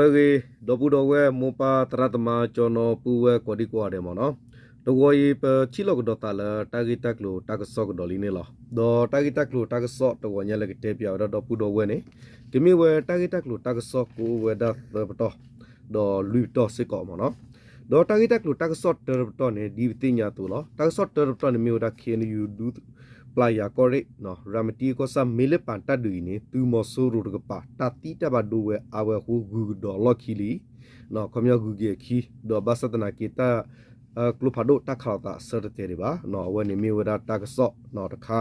ဂ့ၤ ဒီပုၢ်ဒီဝဲၢ် မိၢ်ပၢ်သရၣ်သမါ ကၠီနီၤ ပုၢ်ဝဲၢ်ကိးဒံကိးဂၤဒဲးမ့ၢ်နီၤ, တဂီၤအံၤ ပထံၣ်လိာ်ကဒီးသးလၢတၢ်ဂ့ၢ်တၢ်ကျိၤတၢ်ကစီၣ်ကဒီးလံန့ၣ်လီၤ. ဒီးတၢ်ဂ့ၢ်တၢ်ကျိၤတၢ်ကစီၣ်တဂီၤညါလၢကတဲပၠးဝဲဒၣ်ဒီပုၢ်ဒီဝဲၢ်န့ၣ် ကမ့ၢ်ဝဲတၢ်ဂ့ၢ်တၢ်ကျိၤတၢ်ကစီၣ်ကအိၣ်ဝဲဒၣ်သၢပတီၢ် ဒီးလွံၢ်ပတီၢ်စ့ၢ်ကီးမ့ၢ်နီၤ. ဒီးတၢ်ဂ့ၢ်တၢ်ကျိၤတၢ်ကစီၣ်တၢတပတီၢ်န့ၣ် ဒ်ပသ့ၣ်ညါအသိးလီၤ. တၢ်ကစီၣ်တၢတပတီၢ်န့ၣ်မ့ၢ်ဝဲဒၣ် ခ့ၣ်အဲၣ်ယူၣ် ဒူပျၢ်ယၤကီၢ်ရ့ၣ် ရၤမတံကီၢ်ဆၣ် မ့ၢ်လၢပၣ်တၢ်ဒုးအံၤန့ၣ် သုးမီၤစိရိၤတကပၤ တၢ်သံတၢ်ဘၣ်ဒိဝဲအါဝဲအဃိ ဂုၤကဒီးအလီၢ်ခံလံ. ခီပညီဂုၤက့ၤအခံ ဒီးဘၣ်ဆၣ်သနာ်က့ တၢ် ကျိဖးဒိၣ်တၢ်ခးလိာ်သးအဆၢတတဲဒံးဘၣ်. အဝဲန့ၣ်မ့ၢ်ဝဲဒၣ်တၢ်ကစီၣ်တခါ,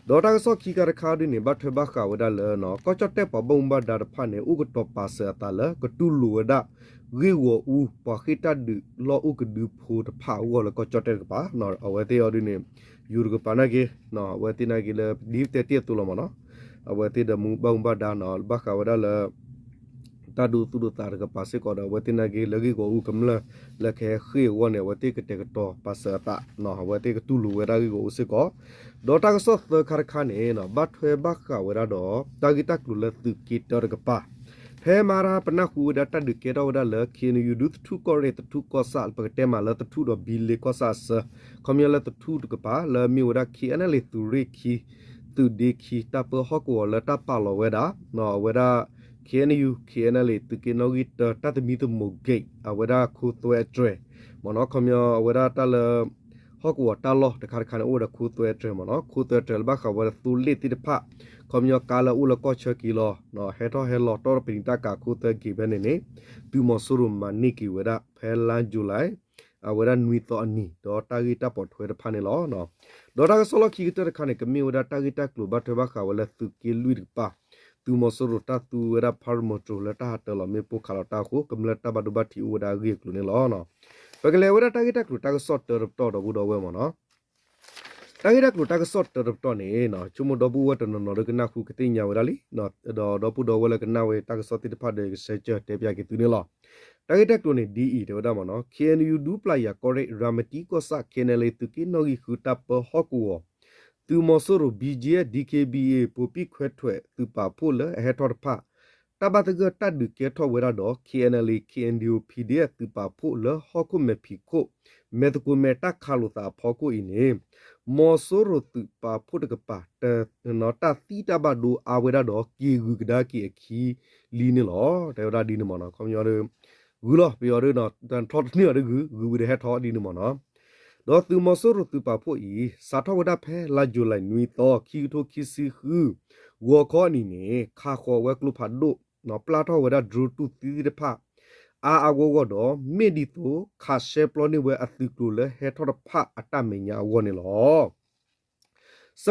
ဒီးတၢ်ကစီၣ်ခံခါတခါဒ်န့ၣ် ဘၣ်ထွဲဘၣ်ဃးဝဲဒၣ်လၢ ကီၢ်ကၠီၣ်တဲၣ်ပှၤဘၣ်မူဘၣ်ဒါတဖၣ်န့ၣ် အိၣ်ကတီၤပာ်စၢၤအသးလၢ ကတူၢ်လိာ်ဝဲဒၣ် ဂ့ၢ်ဂီၤအူ ပှၤဃ့ၢ်တၢ်ဒုးလီၢ်အိၣ်ကဒုဖိတဖၣ်အဂီၢ်လၢကီၢ်ကၠီၣ်တဲၣ်တကပၤ, အဝဲသ့ၣ်အီၤဒ်န့ၣ် ယိၤတကပၤနာ်က့ အဝဲသ့ၣ်နာ်က့လၢဒ်ပတဲတ့ၢ်အသိးလီၤမ့ၢ်နီၤ, အဝဲသ့ၣ်ဒီးမူဘၣ်မူဘၣ်ဒါနီၤ ဘၣ်ဃးဝဲဒၣ်လၢ တၢ်ဒိသူၣ်ဒိသးတကပၤစ့ၢ်ကီးဒီး အဝဲသ့ၣ်နာ်က့လၢဂ့ၢ်ဂီၤအူကမျၢၢ်လၢကဟဲဃ့ၢ်အဂီၢ်န့ၣ် အဝဲသ့ၣ်ကတဲာ်ကတီၤပာ်စၢၤအသး, အဝဲသ့ၣ်ကတူၢ်လိာ်ဝဲဒၣ်ဂ့ၢ်ဂီၤအူစ့ၢ်ကီး, ဒီးတၢ်ကစီၣ်သၢခါတခါန့ၣ် ဘၣ်ထွဲဘၣ်ဃးဝဲဒၣ်ဒီး တၢ်ဂ့ၢ်တၢ်ကျိၤလၢသုးက့တၢတကပၤ ဖဲမဟါပနၢ်ဟူဝဲဒၣ်တၢ်ဒုးကဲထီၣ်ဝဲဒၣ်လၢ ခ့ၣ်အဲၣ်ယူၣ် ဒူသထူၣ်ကီၢ်ရ့ၣ် သထူၣ်ကီၢ်ဆၣ် ပကတဲမးလၢသထူၣ်ဒီးဘံလ့ကီၢ်ဆၣ်အဆၢ, ခီပညီလၢသထူၣ်တကပၤ လၢအမ့ၢ်ဝဲဒၣ် ခ့ၣ်အဲၣ်ယူၣ် သုးရ့ၣ်ခံ သုးဒ့ခံ တၢ်ပၢဟီၣ်ကဝီၤလၢတၢ်ပာ်လီၤဝဲဒၣ် အဝဲဒၣ် ခ့ၣ်အဲၣ်ယူၣ် ခ့ၣ်အဲၣ်ယူၣ် သုးက့နီၣ်ဂံၢ်တၢ တၢ်သမံသမိး gate အဝဲဒၣ်ခိသွဲအတြဲၤ မ့ၢ်နီၤ, ခီပညီအဝဲဒၣ်တၢ်လၢ ဟီၣ်ကဝီၤတၢ်လီၢ်တခါတခါန့ၣ် အိၣ်ဝဲဒၣ်ခိသွဲအတြဲၤမ့ၢ်နီၤ, ခိသွဲအတြဲၤလၢဘၣ်ဃးဝဲဒၣ်သိလ့ၣ်သ့ၣ်တဖၣ်, ခီပညီကါလၢအအိၣ်လၢကီၢ်ဆၢက့ၤလီၤ ဟဲထီၣ်ဟဲလီၤတီၢ်ပနံာ်တၢ်ကၤခိသွဲ gate ဖဲန့ၣ်န့ၣ် သုးမီၤစိရိၤမၤန့ၢ်က့ၤဝဲဒၣ် ဖဲလါယူၤလံ အဝဲဒၣ်နွံသီအနံၤ ဒီးတၢ်ဂ့ၢ်တၢ်ပိာ်ထွဲတဖၣ်န့ၣ်လီၤ. ဒီးတၢ်ကစီၣ်လီၢ်ခံကတၢၢ်တခါန့ၣ် ကမ့ၢ်ဝဲဒၣ်တၢ်ဂ့ၢ်တၢ်ကျိၤဘၣ်ထွဲဘၣ်ဃးဝဲလၢသုးက့လွံၢ်တကပၤ, သုးမီၤစိရိၤတၢ်သူဝဲဒၣ် paramotor လၢတၢ်ဟးတၢ်လီၤမ့ၣ်ပိၢ်ခးလီၤတၢ်အဃိ ကမျၢၢ်တၢ်ဘၣ်ဒိဘၣ်ထံးအိၣ်ဝဲဒၣ်အဂ့ၢ်အကျိၤန့ၣ်လီၤ. ပကလဲၤဝဲဒၣ်တၢ်ဂ့ၢ်တၢ်ကျိၤတၢ်ကစီၣ်တၢတပတီၢ်ဒီပုၢ်ဒီဝဲၢ်မ့ၢ်နီၤ, တၢ်ဂ့ၢ်တၢ်ကျိၤတၢ်ကစီၣ်တၢတပတီၢ်န့ၣ် ဆိကမိၣ်ဒီပုၢ်ဝဲၢ်တနီၤနီၤဒီးကနၢ်ဟူကသ့ၣ်ညါဝဲဒၣ်လံ, ဒီးဒီပုၢ်ဒီဝဲၢ်လၢကနၣ်ဝဲတၢ်ကစီၣ်သ့ၣ်တဖၣ်ဒီး ကဆဲးကၢၤတဲပၠးက့ၤသုန့ၣ်လီၤ. တၢ်ဂ့ၢ်တၢ်ကျိၤန့ၣ်ဒ်အံၤ တဲဝဲဒၣ်မ့ၢ်နီၤ, ခ့ၣ်အဲၣ်ယူၣ် ဒူပျၢ်ယၤကီၢ်ရ့ၣ် ရၤမတံကီၢ်ဆၣ် ခ့ၣ်အဲၣ်ယူၣ် သုးက့နီၣ်ဂံၢ်ဃုတၢ်ပၢဟီၣ်ကဝီၤ, သုးမီၤစိရိၤ ဘံကၠ့ ဒံခ့ဘံအ့ ပိာ်ပံၣ်ခွဲးထွဲးသုးပာ်ဖှိၣ်လၢအဟဲထီၣ်တဖၣ် တၢ်ဘၣ်သဂၢၢ်တၢ်ဒုးကဲထီၣ်ဝဲဒၣ်ဒီး ခ့ၣ်အဲၣ်ယူၣ် ခ့ၣ်အဲၣ်ယူၣ် ပီၣ်ဒီအ့ၣ် သုးပာ်ဖှိၣ်လၢဟီၣ်ခိၣ်မဲာ်ဖံးခိၣ် မဲာ်သကိးမဲာ်တၢ်ခးလိာ်သးအဖီခိၣ်အံၤန့ၣ် မီၤစိရိၤသုးပာ်ဖှိၣ်တကပၤ တၢ်သံတၢ်ဘၣ်ဒိအါဝဲဒၣ်ဒီး က့ၤဂုၤကဒါက့ၤအခံလံန့ၣ်လီၤ. တဲဝဲဒၣ်ဒ်န့ၣ်မ့ၢ်နီၤ, ခီပညီဒီး ဂုၤလီၤ ပယီၤဒီး ထီၣ်တန့ၢ်အီၤဒီးဂုၤ ဂုၤဝံၤဒီးဟဲထီၣ်ဒ်န့ၣ်မ့ၢ်နီၤ. ဒီးသုးမီၤစိရိၤသုးပာ်ဖှိၣ်အံၤ စးထီၣ်ဝဲဒၣ်ဖဲလါယူၤလံနွံသီ ခံကထိခံဆံဃု ဂီၤခီအနံၤန့ၣ် ခးဃီၤဝဲကျိဖးဒိၣ် ပျၢ်ထီၣ်ဝဲဒၣ် drone တူၢ်သံသ့ၣ်တဖၣ် အါအါဂီၢ်ဂီၢ်ဒီး မ့ၢ်ဒ်သိးခးရှဲပျီန့ၢ်ဝဲအသုးကျိၤလၢဟဲထီၣ်တဖၣ်အတၢ်မဲာ်ညါအဂီၢ်န့ၣ်လီၤ.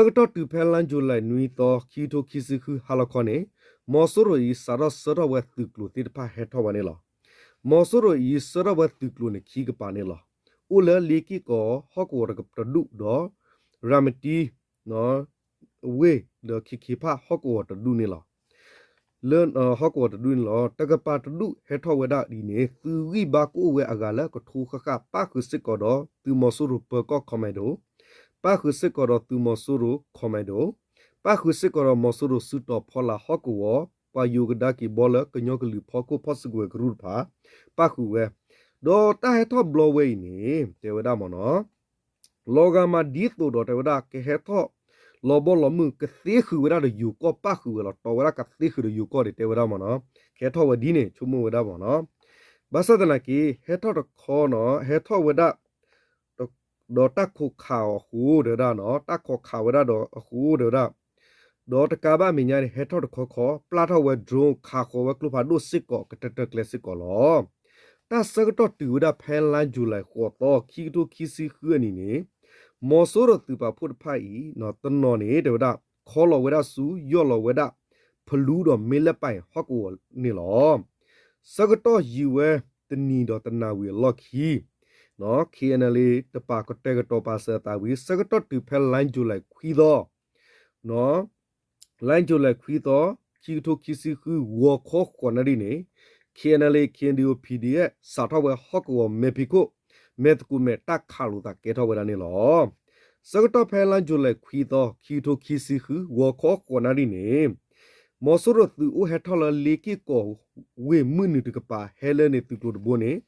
ဆၢကတီၢ်တုၤဖဲလါယူၤလံနွံသီ ခံကထိခံဆံဃု ဟါလီၤခီန့ၣ် မီၤစိရိၤအံၤ စးထီၣ်ဆှၢထီၣ်ဝဲသုးကျိၤသ့ၣ်တဖၣ်ဟဲထီၣ်ဝဲန့ၣ်လီၤ. မီၤစိရိၤအံၤ ဆှၢထီၣ်ဝဲသုးကျိၤန့ၣ်ခံကပၤန့ၣ်လီၤ. အိၣ်လၢလ့က့ၢ်ကီၢ်ဟီၣ်ကဝီၤတဒူၣ်ဒီး ရၤမတံ ဝ့ၢ်ဒီးခ့ခ့ဖၣ်ဟီၣ်ကဝီၤတဒူၣ်န့ၣ်လီၤ. လၢဟီၣ်ကဝီၤတဒူၣ်န့ၣ်လီၤ. တကပၤတဒူၣ်ဟဲထီၣ်ဝဲဒၣ်ဒ်န့ၣ် သုးဂံၢ်ဘါကအိၣ်ဝဲအဂၤလၢကထိဃၣ်ဃၣ် ပၣ်ဃုာ်စ့ၢ်ကီးဒီးသုးမီၤစိရိၤပၢၤကီၢ် commando, ပၣ်ဃုာ်စ့ၢ်ကီးဒီးသုးမီၤစိရိၤ commando, ပၣ်ဃုာ်စ့ၢ်ကီးဒီးမီၤစိရိၤစုတီၤဖီလာ်ဟီၣ်ကဝီၤ ပှၤယိၤကဒါက့ၤဘီလၢကညီကလုာ်ဖီခိၣ်ဖီၣ်စုကဝဲၤကရူၢ်တဖၣ် ပၣ်ဃုာ်ဝဲ, ဒီးတၢ်ဟဲထီၣ်ဘျီဝဲအံၤန့ၣ် တဲဝဲဒၣ်မ့ၢ်နီၤ လီၤဂာ်မးဒ်သိးဒီးတဲဝဲဒၣ် ကဟဲထီၣ်လီၤဘီလီၤမုၢ် ကသ့ဃုာ်ဝဲဒၣ်ဒီးယိၤကီၢ် ပၣ်ဃုာ်ဝဲလီၤ တီၤဝဲဒၣ်ကသ့ဃုာ်ဒီးယိၤကီၢ်န့ၣ် တဲဝဲဒၣ်မ့ၢ်နီၤ, ကဟဲထီၣ်ဝဲဒ်န့ၣ် ဆိကမိၣ်ဝဲဒၣ်မ့ၢ်နီၤ, ဘၣ်ဆၣ်သနာ်က့ ဟဲထီၣ်တခီနီၤ ဟဲထီၣ်ဝဲဒၣ် ဒီးတၢ်ခိးခးအီၤအဃိ တဲဝဲဒၣ်နီၤ တၢ်ခိးခးဝဲဒၣ်ဒီးအဃိ တဲဝဲဒၣ် ဒီးတကးဘၣ်အမဲာ်ညါန့ၣ် ဟဲထီၣ်တခီခီ ပျၢ်ထီၣ်ဝဲ drone ခးဃီၤဝဲကျိဖးဒိၣ်စ့ၢ်ကီး ကတၢၢ်တၢၢ်ကျဲစ့ၢ်ကီးလီၤ. တၢ်ဆၢကတီၢ်တုၤဝဲဒၣ်ဖဲလါယူၤလံဃိးသီ ခံကထိခံဆံဃုအနံၤန့ၣ် မီၤစိရိၤသုးပာ်ဖှိၣ်တဖၣ်အံၤ တနီၤန့ၣ် တဲဝဲဒၣ် ခီလီၤဝဲဒၣ်ဆူ ယီၢ်လီၤဝဲဒၣ် ဖလူဒီးမ့ၢ်လၢပၢ်ဟီၣ်ကဝီၤန့ၣ်လီၤ. ဆၢကတီၢ်ယံာ်ဝဲတနံၤဒီးတနၣ်ဝံၤအလီၢ်ခံ KNLA တပာ်ကတဲာ်ကတီၤပာ်စၢၤအသးဝံၤ ဆၢကတီၢ်တုၤဖဲလါယူၤလံခွံသီ လါယူၤလံခွံသီ ခံကထိခံဆံဃု ဂီၤခီဃိးနၣ်ရံၣ်န့ၣ် KNLA KNDO PDF စးထီၣ်ဝဲဟီၣ်ကဝီၤမဲာ်ဖံးခိၣ် မဲာ်သကိးမဲာ်တၢ်ခးလိာ်သးကဲထီၣ်ဝဲဒၣ်န့ၣ်လီၤ. ဆၢကတီၢ်ဖဲလါယူၤလံခွံသီ ခံကထိခံဆံဃု ဂီၤခီဃိးနၣ်ရံၣ်န့ၣ် မီၤစိရိၤသုးအိၣ်ဟဲထီၣ်လၢလ့က့ၢ်ကီးဝ့ၢ်မုၢ်နုာ်တကပၤ ဟဲလၢန့ၣ်သုးကျိၤတဘိန့ၣ်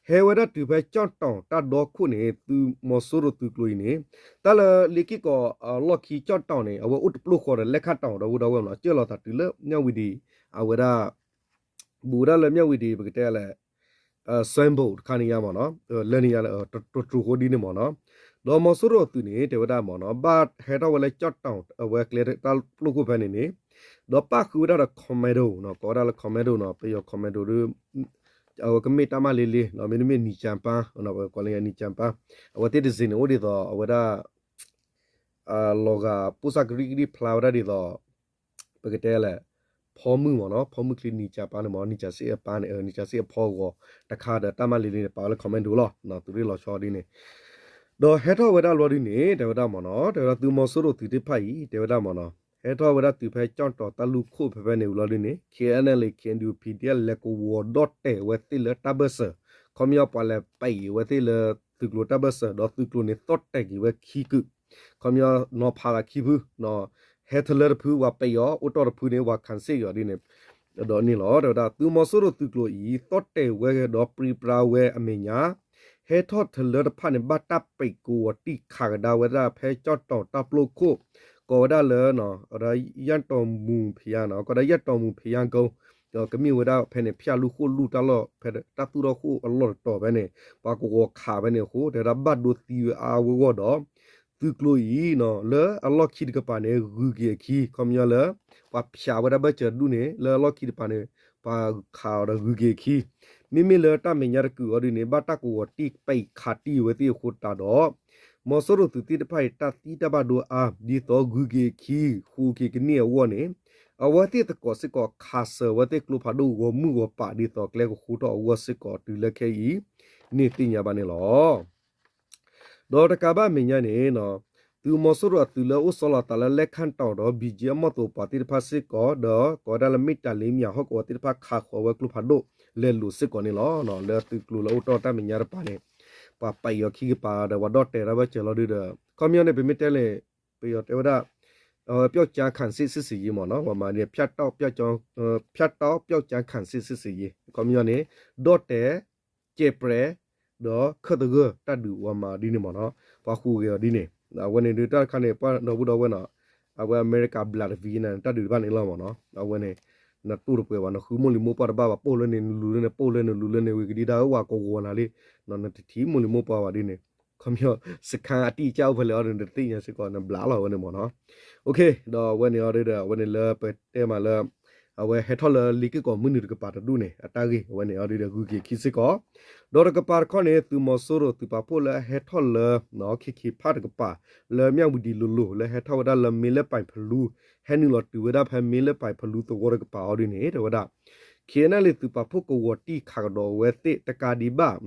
ဟဲဝဲဒၣ်တုၤဖဲကၠီၣ်တီၣ်တၢ်ဒီခိၣ်န့ၣ် သုးမီၤစိရိၤသုးကျိၤအံၤန့ၣ် တၢ်လၢလ့က့ၢ်ကီးအလီၢ်ခံကၠီၣ်တီၣ်န့ၣ် အဝဲအိၣ်တပျိၢ်ဃီဒီးလဲၣ်ခၣ်တီၣ်ဒီးဝဲဒီးဝဲမနီၤ ကၢၢ်လီၤသးတုၤလၢမၠၣ်ဝံၤဒံး အဝဲဒၣ် ဘူးဝဲဒၣ်လၢမၠၣ်ဝံၤဒံး ပကတဲလဲၣ် symbol တခါန့ၣ်ယါမနီၤ လၢန့ၣ်ယါ တတြူၤဃိဒ်န့ၣ်မနီၤ ဒီးမီၤစိရိၤအသုးန့ၣ် တဲဝဲဒၣ်မနီၤ ဘၣ်ဟဲထီၣ်ဝဲလၢကၠီၣ်တီၣ် အဝဲကျဲတၢ်ပျိၢ်ခိၣ်ဖဲန့ၣ်န့ၣ် ဒီးပၣ်ဃုာ်ဝဲဒၣ်ဒီး commando နီၤ ကိးဝဲဒၣ်လၢ commando နီၤ ပယီၤ commando ဒီး အဝဲကမ့ၢ်တၢ်မၤလ့လ့ မ့တမ့ၢ် နီၢ်ကၠၣ်ပၣ် ပကိးလၢ နီၢ်ကၠၣ်ပၣ် အဝဲသ့ၣ်တစ့ၢ်န့ၣ် အိၣ်ဒ်သိးအဝဲဒၣ် လီၤဂာ်ပိၢ်စၢ်ကရံၣ်ကရံၣ်ဖျါဝဲဒၣ်ဒ်သိး ပကတဲလဲၣ် ဖီမုၢ်မနီၤ ဖီမုၢ်ချံ နီၢ်ကၠၣ်ပၣ်န့ၣ်မနီၤ နီၢ်ကၠၣ်စ့ၣ်အပၢ်န့ၣ် နီၢ်ကၠၣ်စ့ၣ်အဖီဂီၤတခါဒီးတၢ်မၤလ့လ့န့ၣ် ပာ်ဝဲလၢ commando လီၤ သုးရ့ၣ်လီၤဆီဒ်န့ၣ် ဒီးဟဲထီၣ်ဝဲဒၣ်လီၤဒ်န့ၣ် တဲဝဲဒၣ်မနီၤ တဲဝဲဒၣ်သုးမီၤစိရိၤသုးသ့ၣ်တဖၣ်အံၤ တဲဝဲဒၣ်မနီၤ ဟဲထီၣ်ဝဲဒၣ်တုၤဖဲကၠီၣ်တီၣ်တၢ်လူၢ်ခိၣ်ဖဲဖဲန့ၣ်ဝံၤလီၤဒ်န့ၣ် KNLA KNDO PDF လဲၤကဝီၤဒီၣ်တဲာ်ဝဲသ့ၣ်လၢတၢ်ဘၢၣ်စၢၤ ခီပညီပှၤလဲၤပဲာ်အံၤဝဲသ့ၣ်လၢသုးကျိၤတၢ်ဘၢၣ်စၢၤ ဒီးသုးကျိၤန့ၣ်သီၣ်တဲာ်က့ၤဝဲခံကုာ် ခီပညီနီၤဖးသးခံဖု ဟဲထလၢတဖု ပှၤပဲာ်အီၤ အိၣ်တီၢ်တဖုန့ၣ် ပှၤ cancel က့ၤအီၤဒ်န့ၣ် ဒီးန့ၣ်လီၤ တဲဝဲဒၣ် သုးမီၤစိရိၤသုးကျိၤအံၤ သီၣ်တဲာ်ဝဲဒီးပြံပြါဝဲအမဲာ်ညါ ဟဲထီၣ်ထလၢတဖၣ်န့ၣ် ဘၣ်တၢ်ပဲာ်ကဝီၤတံၢ်ခးကဒါဝဲဒၣ်ဖဲကၠီၣ်တီၣ်တၢ်ပျိၢ်ခိၣ် ကိးဝဲဒၣ်လၢ ယၣ်တီၢ်မူၤဖယါနီၤ ကိးဒၣ်ယၣ်တီၢ်မူၤဖယါကိ ကမ့ၢ်ဝဲဒၣ်ဖဲန့ၣ် ဖၠၣ်လူၢ်ဃိၣ်လူၢ်တၢ်လီၢ်ဖဲတၢ်သူၣ်ထီၣ်ဃိၣ်အလီၢ်တတီၤဖဲန့ၣ် ပှၤကဝီၤခးဖဲန့ၣ်အဃိ တဲဝဲဒၣ်ဘၣ်ဒိသံဝဲအါအါဂီၢ်ဂီၢ်ဒီး သုးကျိၤအံၤ လၢအလီၢ်ခံတကပၤန့ၣ် ဂုၤက့ၤအခံ ခီပညီလၢ ပှၤဖၠးဝဲဒၣ်ဘၢၣ်စၢၤဒူၣ်န့ၣ် လၢအလီၢ်ခံတကပၤန့ၣ် ပှၤခးအီၤဒီးဂုၤက့ၤအခံ မ့မ့ၢ်လၢတၢ်မဲာ်ညါတကုာ်အီၤဒ်န့ၣ် ဘၣ်တၢ်ကဝီၤတံၢ်ပဲာ်ခးတံၢ်ဝဲသ့ၣ်အဃိသတးဒီး မီၤစိရိၤသုးသ့ၣ်တဖၣ်အံၤ တၢ်သံတၢ်ဘၣ်ဒိအါ ဒ်သိးဂုၤက့ၤအခံ ဃိးက့ၤကန့ၢ်အဂီၢ်န့ၣ် အဝဲသ့ၣ်သကိးစ့ၢ်ကီးခးစၢၤဝဲသ့ၣ်ကျိဖးဒိၣ်ဂီၤမုၢ်ဂီၤပာ်ဒ်သိးကျဲကဃူထီၣ်အဂီၢ်စ့ၢ်ကီးတုၤလၢခဲအံၤန့ၣ်သ့ၣ်ညါဘၣ်န့ၣ်လီၤ. ဒီးတကးဘၣ်မဲာ်ညါန့ၣ် သုးမီၤစိရိၤအသုးလၢအိၣ်ဆီလီၤသးလၢလဲၣ်ခၣ်တီၣ်ဒီး ဘံၣ်ကၠံအမီၢ်သိးပှၤသ့ၣ်တဖၣ်စ့ၢ်ကီး ဒီးကိးဝဲဒၣ်လၢမ့ၢ်တၢ်လ့မ့ၢ်အဟီၣ်ကဝီၤသ့ၣ်တဖၣ်ခးဃီၤဝဲကျိဖးဒိၣ်လဲၤလိာ်စ့ၢ်ကီးန့ၣ်လီၤ. လၢသုးကျိၤလၢအိၣ်တီၢ်တၢ်မဲာ်ညါတပၤန့ၣ် ပှၤပဲာ်အီၤခံကပၤဒီးပှၤဒီၣ်တဲာ်တၢ်ဘၢၣ်စၢၤလီၤဒုဒီး ခီပညီန့ၣ် ပမ့ၢ်တဲလဲၣ် ပယီၤတဲဝဲဒၣ် ပျောက်ကျားခံစစ်စစ်ဆင်ရေးမနီၤ ပှၤမၤန့ၣ် ဖြတ်တောက်ပျောက်ကျားခံစစ်စစ်ဆင်ရေး ခီပညီန့ၣ် ဒီၣ်တဲာ် ကဲးပြဲး ဒီးခၢၣ်သဂၢၢ်တၢ်ဒုးပှၤမၤဒ်န့ၣ်မနီၤ ပှၤဃုဂဲၤအီၤဒ်န့ၣ် အဝဲန့ၣ်ဒုးတၢ်တခါန့ၣ် ပှၤဒီပုၢ်ဒီဝဲၢ်နီၤ အဝဲအမဲရကၤဘျးတဝံၤန့ၣ် တၢ်ဒုးတဖၣ်န့ၣ်လီၤမနီၤ အဝဲန့ၣ် နတိၢ်တပှဲၤဘၣ် နဃုမိၢ်လံၤမိၢ်ပှၢ်တဘၣ်ဘၣ် ပိၢ်လၢန့ၣ် နလူၤလၢန့ၣ် ပိၢ်လၢန့ၣ် လူၤလၢန့ၣ် ဝံၤကဒံဒါဝဲကဝီၤနၤလံ နတထံၣ်မိၢ်လံၤမိၢ်ပှၢ်ဘၣ်ဒ်န့ၣ် ခီပညီ စခန်းအတိအကျအိၣ်ဖဲလဲၣ်အီၤဒုး နတသ့ၣ်ညါစ့ၢ်ကီး နဘျးလီၤဝဲန့ၣ်မနီၤ ဒီးအဝဲန့ၣ်အီၤဒုးဒီး အဝဲန့ၣ်လၢပတဲမးလၢ အဝဲဟဲထီၣ်လၢလ့က့ၢ်ကီးမုၢ်နုာ်တကပၤတဒူၣ်န့ၣ် အတၢ်ဂ့ၢ် အဝဲန့ၣ်အီၤဒုးဒီး ဂုၤက့ၤခံစ့ၢ်ကီး ဒီးတကပၤတခီန့ၣ် သုးမီၤစိရိၤသုးပာ်ဖှိၣ်လၢအဟဲထီၣ်လၢ ခ့ခ့ဖၣ်တကပၤ လၢမၠၣ်ဝံၤဒံးလိၤလိၤ လၢဟဲထီၣ်ဝဲဒၣ်လၢမ့လၢပၢ်ဖလူ ဟဲနုာ်လီၤတုၤဝဲဒၣ်ဖဲမ့လၢပၢ်ဖလူသဝီတကပၤအီၤဒုးန့ၣ် တဲဝဲဒၣ် KNLA သုးပာ်ဖှိၣ်ကဝီၤတံၢ်ခးကဒီးအဝဲသ့ၣ်တကးဒံးဘၣ်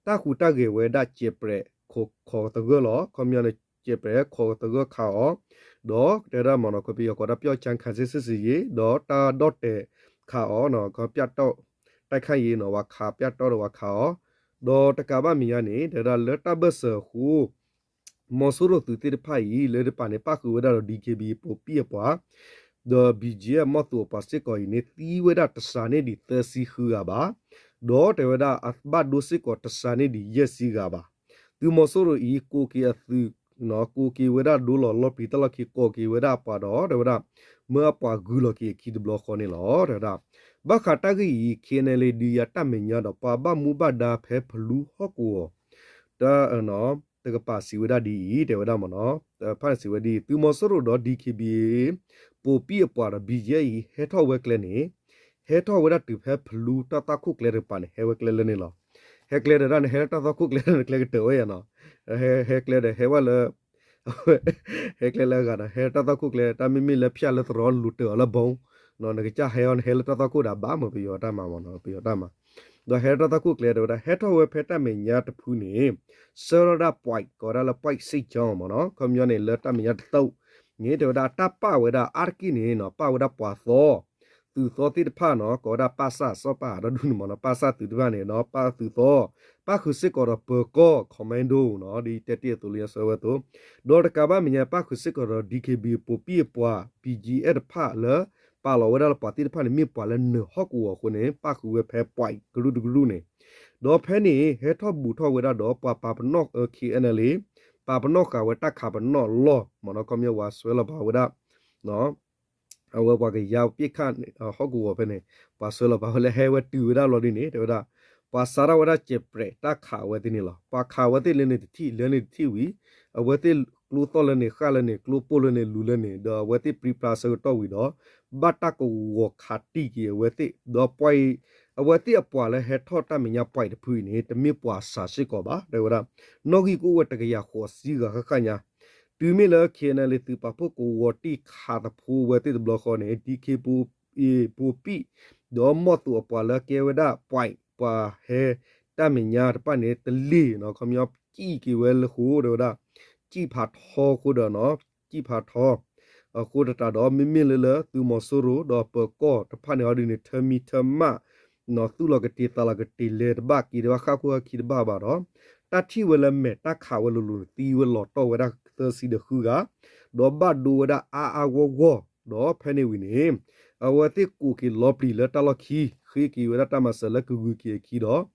တၢ်ဟူးတၢ်ဂဲၤဝဲဒၣ် ကဲးပြဲး ခိးသဂၢၢ်လီၤ ခီပညီန့ၣ် ကဲးပြဲးခိးသဂၢၢ်ခးအီၤ ဒီးတဲဒၣ်မနီၤ ခီပညီကိးဒၣ် ပျောက်ကျားခံစစ်စစ်ဆင်ရေး ဒီးတၢ်ဒီၣ်တဲာ်ခးအီၤ ခီပညီ တိုက်ခိုက်ရေးနီၤ ဝၤခး ပျောက်ကျားဒီးဝၤခးအီၤ ဒီးတကးဘၣ်မဲာ်ညါန့ၣ် တဲဒၣ်လၢတၢ်ဘၢၣ်စၢၤအဃိ မီၤစိရိၤသုးသ့ၣ်တဖၣ်အံၤ လၢတပၤန့ၣ် ပၣ်ဃုာ်ဝဲဒၣ်ဒီး DKBA ပိာ်ပံၣ်အပှၤ ဒီး ဘံၣ်ကၠံအမီၢ်သိးအပှၤစ့ၢ်ကီးအံၤန့ၣ် သံဝဲဒၣ်တစှၤန့ၢ်ဒံးသၢဆံဃုဂၤဘၣ် ဒီးတဲဝဲဒၣ်အဘၣ်ဒိစ့ၢ်ကီးတစှၤန့ၢ်ဒံးယဲၢ်ဆံဂၤဘၣ် သုးမီၤစိရိၤအံၤ ကိးက့ၤအသုး ကိးက့ၤဝဲဒၣ်ဒိလီၤလီၤပြံၤတၢ်လီၢ်ခံ ကိးက့ၤဝဲဒၣ်အပှၤဒီး တဲဝဲဒၣ် မၢအပှၤဂုၤလီၤက့ၤအခံတဘျီဃီန့ၣ်လီၤ တဲဝဲဒၣ် ဘၣ်ဃးတၢ်ဂ့ၢ်အံၤ KNLA ဒုးယၤတၢ်မဲာ်ညါဒီး ပှၤဘၣ်မူဘၣ်ဒါဖဲဖလူဟီၣ်ကဝီၤ တ တကပၤစံးဝဲဒၣ်ဒ်အံၤ တဲဝဲဒၣ်မနီၤ ဖၣ်န့ၣ်စံးဝဲဒ်အံၤ သုးမီၤစိရိၤဒီး DKBA ပိာ်ပံၣ်အပှၤဒီး ဘံၣ်ကၠံအံၤ ဟဲထီၣ်ဝဲကျဲန့ၣ် ဟဲထီၣ်ဝဲဒၣ်တုၤဖဲဖလူတၢ်သွၣ်ခိၣ်ကျဲတကပၤန့ၣ် ဟဲဝဲကျဲလၢန့ၣ်လီၤ ဟဲကျဲဒီးတၢ်န့ၣ် ဟဲလၢတၢ်သွၣ်ခိၣ်ကျဲန့ၣ် ကျဲကတၢၢ်ဝဲယၤနီၤ ဟဲ ဟဲကျဲဒီး ဟဲဝဲလၢ ဟဲကျဲလၢအဂၤဒီး ဟဲလၢတၢ်သွၣ်ခိၣ်ကျဲ တၢ်မ့မ့ၢ်လၢဖၠၣ်လၢသရီ လူၤတၢၢ်အီၤလၢဘီ နကစၢ်ဟဲအီၤ နဟဲလၢတၢ်သွၣ်ခိၣ်ဒီးဘၣ်မ့ၢ်ပယီၤတၢ်မၤမနီၤ ပယီၤတၢ်မၤ ဒီးဟဲလၢတၢ်သွၣ်ခိၣ်ကျဲ တဲဝဲဒၣ် ဟဲထီၣ်ဝဲဖဲတၢ်မဲာ်ညါတဖုန့ၣ် ဆှၢထီၣ်ဒၣ် point ကိးဝဲဒၣ်လၢ point စ့ၣ်ကၠီမနီၤ ခီပညီန့ၣ် လၢတၢ်မဲာ်ညါတသုးန့ၣ် တဲဝဲဒၣ် တၢ်ပာ်ဝဲဒၣ်အါတက့ၢ်န့ၣ်နီၤ ပာ်ဝဲဒၣ်ပှၤသီ သုးသီသ့ၣ်တဖၣ်နီၤ ကိးဝဲဒၣ်ပၢ်စၢ် စီၤပၢ်ဒီဒူၣ်န့ၣ်မနီၤ ပၢ်စၢ်သုးတဖၣ်န့ၣ် ဒီးပၢ်သုးသီ ပၣ်ဃုာ်စ့ၢ်ကီးဒီးပၢၤကီၢ် commando နီၤ ဒ်တဲတ့ၢ်အသိးလၢညါဆၢဝဲအသိး ဒီးတကးဘၣ်မဲာ်ညါ ပၣ်ဃုာ်စ့ၢ်ကီးဒီး DKBA ပိာ်ပံၣ်အပှၤ ဘံၣ်ကၠံအဲၣ်တဖၣ်လၢ ပာ်လီၤဝဲဒၣ်လၢပှၤသ့ၣ်တဖၣ်န့ၣ် မ့ၢ်ပှၤလၢနၢၤဟီၣ်ကဝီၤအဃိန့ၣ် ပၣ်ဃုာ်ဝဲဖဲ point ကရူၢ်တကရူၢ်န့ၣ်, ဒီးဖဲန့ၣ် ဟဲထီၣ်ဘူးထီၣ်ဝဲဒၣ်ဒီး ပှၤပာ်ပနီၣ် KNLA ပာ်ပနီၣ်ဃာ်ဝဲတၢ်ခးပနီၣ်အလီၢ်မ့ၢ်နီၤ, ခီပညီပှၤဆှၢလီၤပာ်ဝဲဒၣ် အဝဲပှၤကယၤပစ်ခတ် ဟီၣ်ကဝီၤဖဲန့ၣ် ပှၤဆှၢလီၤပာ်ဝဲလၢဟဲဝဲတုၤဝဲဒၣ်လီၤဒ်န့ၣ် တဲဝဲဒၣ် ပှၤစးထီၣ်ဝဲဒၣ်စဲးပြဲးတၢ်ခးအဝဲသ့ၣ်န့ၣ်လီၤ. ပှၤခးအဝဲသ့ၣ်လၢန့ၣ်တထံၣ် လၢန့ၣ်တထံၣ်ဝံၤ အဝဲသ့ၣ်ကျိသီၣ်လၢန့ၣ် ဃၣ်လၢန့ၣ် ကျိပိၢ်လၢန့ၣ် လူၤလၢန့ၣ် ဒီးအဝဲသ့ၣ်ပြံပြါဆၢကတီၢ်ဝံၤဒီး ဘၣ်တၢ်ကဝီၤခးတံၢ်က့ၤအဝဲသ့ၣ် ဒီးပှၤအံၤ အဝဲသ့ၣ်အပှၤလၢဟဲထီၣ်တၢ်မဲာ်ညါ point တဖုအံၤန့ၣ် တမ့ၢ်ပှၤစှၤစ့ၢ်ကီးဘၣ် တဲဝဲဒၣ် နီၣ်ဂံၢ်ကအိၣ်ဝဲတကယၤဃိးဆံဂၤဃၣ်ဃၣ်ညါ တုၤမ့ၢ်လၢ KNLA သုးပာ်ဖှိၣ်ကဝီၤတံၢ်ခးသဖိဝဲသ့ၣ်တဘျီဃီန့ၣ် ဒံခ့ ဘိပံၣ် ဒီးမီၢ်သိးအပှၤလၢကဲဝဲဒၣ် point ပှၤဟဲတၢ်မဲာ်ညါတဖၣ်န့ၣ် တလ့ၢ်နီၤ ခီပညီစံၣ်က့ၤဝဲလၢဃိ တဲဝဲဒၣ် စံၣ်ဖးထီအဃိဒီးနီၤ စံၣ်ဖးထီ အဃိသတးဒီး မ့မ့ၢ်လၢလၢသုးမီၤစိရိၤဒီးပၢၤကီၢ်တဖၣ်န့ၣ်ဟီဒ်န့ၣ် ထၢမံထၢမၣ် သူၣ်လီၤကတ့ၤသးလီၤကတ့ၤ လဲၤတဘၣ်က့ၤတဘၣ် ဃၣ်ခိၣ်ဟၢခံတဘၣ်ဘၣ်ဒီး တၢ်ထံၣ်ဝဲလၢမဲာ်တၢ်ခးဝဲလိၤလိၤန့ၣ် သံဝဲလီၤတီၢ်ဝဲဒၣ်သၢဆံဒီးဃုဂၤ ဒီးဘၣ်ဒိဝဲဒၣ်အါအါဂီၢ်ဂီၢ် ဒီးဖဲန့ၣ်ဝံၤန့ၣ် အဝဲသ့ၣ်ကိးက့ၤလီၤပျံၤလၢတၢ်လီၢ်ခံ ဃ့က့ၤဝဲဒၣ်တၢ်မၤစၢၤလၢကဂုၤက့ၤအခံဒီး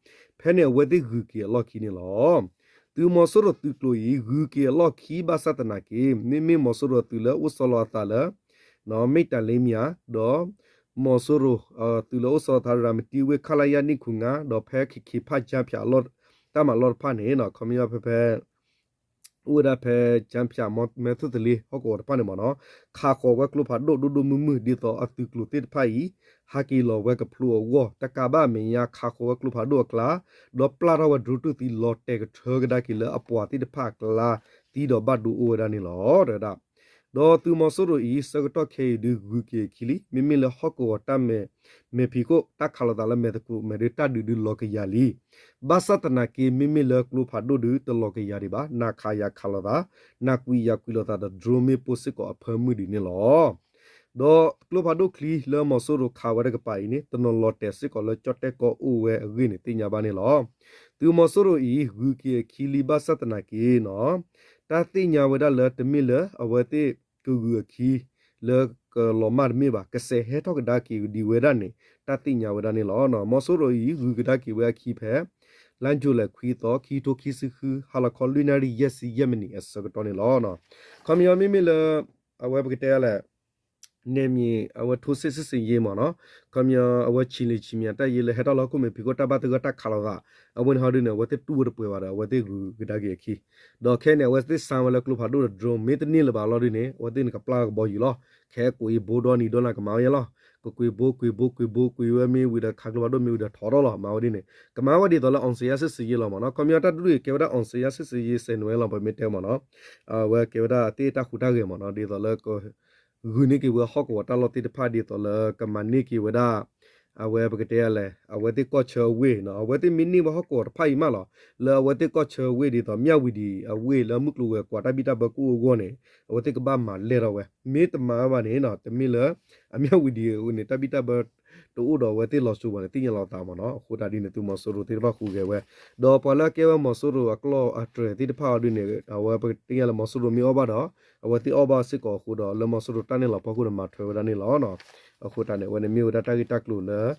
ဖဲန့ၣ်အဝဲသ့ၣ်ဂုၤက့ၤအလီၢ်ခံန့ၣ်လီၤ. သုးမီၤစိရိၤသုးကျိၤအံၤ ဂုၤက့ၤအလီၢ်ခံဘၣ်ဆၣ်သနာ်က့ မ့မ့ၢ်မီၤစိရိၤအသုးလၢအိၣ်ဆီလီၤအသးလၢ မ့ၢ်တၢ်လ့မံယၤ ဒီး မီၤစိရိၤ သုးလၢအိၣ်ဆီလီၤသးရၤမတံဝ့ၢ် ခလရ နှစ်ခုနစ်ငါး ဒီးဖဲခ့ခ့ဖၣ် ကၠၢဖၠး တၢ်မၤလီၢ်တဖၣ်န့ၣ် ခီပညီဖဲဖဲ အိၣ်ဝဲဒၣ်ဖဲ ကၠၢဖၠး မဲၢ်သူၣ်သလ့ ဟီၣ်ကဝီၤတဖၣ်န့ၣ်မ့ၢ်နီၤ ခးဃီၤဝဲကျိဖးဒိၣ်ဒိၣ်ဒိၣ်မုၢ်မုၢ် ဒ်သိးအသုးကျိၤသ့ၣ်တဖၣ်အံၤ ဟးက့ၤလီၤဝဲကဖျိအဂီၢ် တကးဘၣ်အမဲာ်ညါ ခးဃီၤဝဲကျိဖးဒိၣ်အကျါ ဒီးပျၢ်ထီၣ်ဝဲ drone တၢ်သံ လီၤတဲာ်ကထၢကဒါက့ၤလၢအပှၤသ့ၣ်တဖၣ်အကျါ သံဒီးဘၣ်ဒိအိၣ်ဝဲဒၣ်န့ၣ်လီၤ တဲဝဲဒၣ် ဒီးသုးမီၤစိရိၤအံၤ ဆၢကတီၢ်ခဲအံၤဒုးဂုၤက့ၤအခံလံ မ့မ့ၢ်လၢဟီၣ်ကဝီၤတၢ်မဲာ် မဲာ်ဖံးခိၣ် တၢ်ခးလိာ်သးလၢမဲာ်သကိးမဲာ်ဒုး တၢ်ဒုးဒုးလီၤကယၤလံ ဘၣ်ဆၣ်သနာ်က့ မ့မ့ၢ်လၢကျိဖးဒိၣ်ဒုး တလီၤကယၤဒံးဘၣ် နၤခးယၤခးလိာ်သး နၤကွံာ်ယၤကွံာ်လိာ်သးဒီး drone မ့ၣ်ပိၢ်စ့ၢ်ကီးအဖၢမုၢ်ဒံးန့ၣ်လီၤ ဒီးကျိဖးဒိၣ်ချံလၢမီၤစိရိၤခးဝဲတကပၤအံၤန့ၣ် တနီၤလီၤတဲာ်စ့ၢ်ကီးလၢကၠီၣ်တဲၣ်ကီၢ်အိၣ်ဝဲအဂ့ၢ်န့ၣ် သ့ၣ်ညါဘၣ်န့ၣ်လီၤ. သုးမီၤစိရိၤအံၤ ဂုၤက့ၤအခံလံဘၣ်ဆၣ်သနာ်က့နီၤ တၢ်သ့ၣ်ညါဝဲဒၣ်လၢတမ့ၢ်လၢအဝဲသ့ၣ်ကဂုၤအခံ လၢကလီၤမၢ်တမ့ၢ်ဘၣ် ကစဲးဟဲထီၣ်ကဒါက့ၤဒံးဝဲဒၣ်န့ၣ် တၢ်သ့ၣ်ညါဝဲဒၣ်န့ၣ်လီၤ. မီၤစိရိၤအံၤ ဂုၤကဒါက့ၤဝဲအခံဖဲ လါယူၤလံခွံသီ ခံကထိခံဆံဃု ဟါလီၤခီလွံၢ်နၣ်ရံၣ် ယဲၢ်ဆံယဲၢ်မံးနံးအဆၢကတီၢ်န့ၣ်လီၤ. ခီပညီမ့မ့ၢ်လၢ အဝဲပကတဲလဲၣ် န့ၣ်မ့ၢ်အဝဲ ထိုးစစ်ဆင်ရေး မ့ၢ်နီၤ ခီပညီအဝဲ ခြေလျင် ခြေမြန် တၢ်ယ့လၢဟဲထီၣ်လၢဟီၣ်ခိၣ်မဲာ်ဖံးခိၣ် တၢ်ဘၣ်သဂၢၢ်တၢ်ခးလိာ်သး အဝဲန့ၣ်ဟီဒုးန့ၣ် အဝဲသ့ၣ်တူၢ်ဝဲတပှဲၤဘၣ်ဒီး အဝဲသ့ၣ်ဂုၤကဒါက့ၤအခံ ဒီးခဲန့ၣ် အဝဲသ့ၣ်ဆါဝဲလၢကျိဖးဒိၣ်ဒီး drone မ့ၢ်တန့ၢ်လၢၤဘၣ်လီၤဒုးန့ၣ် အဝဲသ့ၣ်န့ၣ်ကပျၢ်ကဘီယူၤလီၤ. ခဲကွံာ်ဘိဒီနံၤဒီနၤကမၤဝဲယဲလီၤ. ကကွံာ်ဘိ ကွံာ်ဘိ ကွံာ်ဘိ ကွံာ်ဝဲမ့ၢ်ဝံၤဒီးခးကျိဖးဒိၣ်မ့ၢ်ဝံၤဒီးထီၣ်ထီၣ်လီၤ မၤဝဲဒ်န့ၣ် ကမၤဝဲဒ်သိးလၢ အောင်ဇေယျစစ်ဆင်ရေး လီၤမ့ၢ်နီၤ ခီပညီတၢ်ဒုးကဲဝဲဒၣ် အောင်ဇေယျစစ်ဆင်ရေး ဆယ်နွယ် လီၤ ပမ့ၢ်တဲမ့ၢ်နီၤ အဝဲကဲဝဲဒၣ်သ့ၣ်တၢ်ဟူးတၢ်ဂဲၤမ့ၢ်နီၤ ဒ်သိးလၢ ဂုာ်န့ၢ်က့ၤဝဲဟီၣ်ကဝီၤတၢ်လီၢ်သ့ၣ်တဖၣ်ဒ်သိးလၢကမၤန့ၢ်က့ၤဝဲဒၣ် အဝဲပကတဲလဲၣ် အဝဲသ့ၣ်ကီၢ်ဆၢအဝ့ၢ်နီၤ အဝဲသ့ၣ်မ့ၢ်န့ၢ်ဝဲဟီၣ်ကဝီၤတဖၣ်အံၤမးလီၤ လၢအဝဲသ့ၣ်ကီၢ်ဆၢအဝ့ၢ်ဒ်သိး မြဝတီ အဝ့ၢ်လၢမုၢ်ကျိၤဝဲၤကွာ်တၢ်ဘံၣ်တၢ်ဘၢကအိၣ်အဂီၢ်န့ၣ် အဝဲသ့ၣ်ကဘၣ်မၤလဲၢ်ထီၣ်ဝဲ မ့ၢ်တမၤဝဲဘၣ်န့ၣ်နီၤ တမ့ၢ်လၢ အမြဝတီ အဝ့ၢ်န့ၣ် တၢ်ဘံၣ်တၢ်ဘၢ တအိၣ်ဒီးအဝဲသ့ၣ်လီၤစိၤဘၣ်န့ၣ် သ့ၣ်ညါလီၤသးမ့ၢ်နီၤ အဃိသတးဒ်န့ၣ် သုးမီၤစိရိၤသ့ၣ်တဖၣ်ဟူးဂဲၤဝဲ ဒီးပှၤလၢအကဲဝဲမီၤစိရိၤအကျီၢ်အတြဲၤသ့ၣ်တဖၣ်အီၤဒ်န့ၣ် အဝဲပကသ့ၣ်ညါလၢမီၤစိရိၤမ့ၢ်အီၣ်ဘၣ်ဒီး အဝဲသ့ၣ်အီၣ်ဘၣ်စ့ၢ်ကီးအဃိဒီး လၢမီၤစိရိၤတၢ်နဲၣ်လီၤဖီခိၣ်ဒီးမၤထွဲဝဲဒၣ်န့ၣ်လီၤ. အဃိသတးန့ၣ် အဝဲန့ၣ်မ့ၢ်ဝဲဒၣ်တၢ်ဂ့ၢ်တၢ်ကျိၤလၢ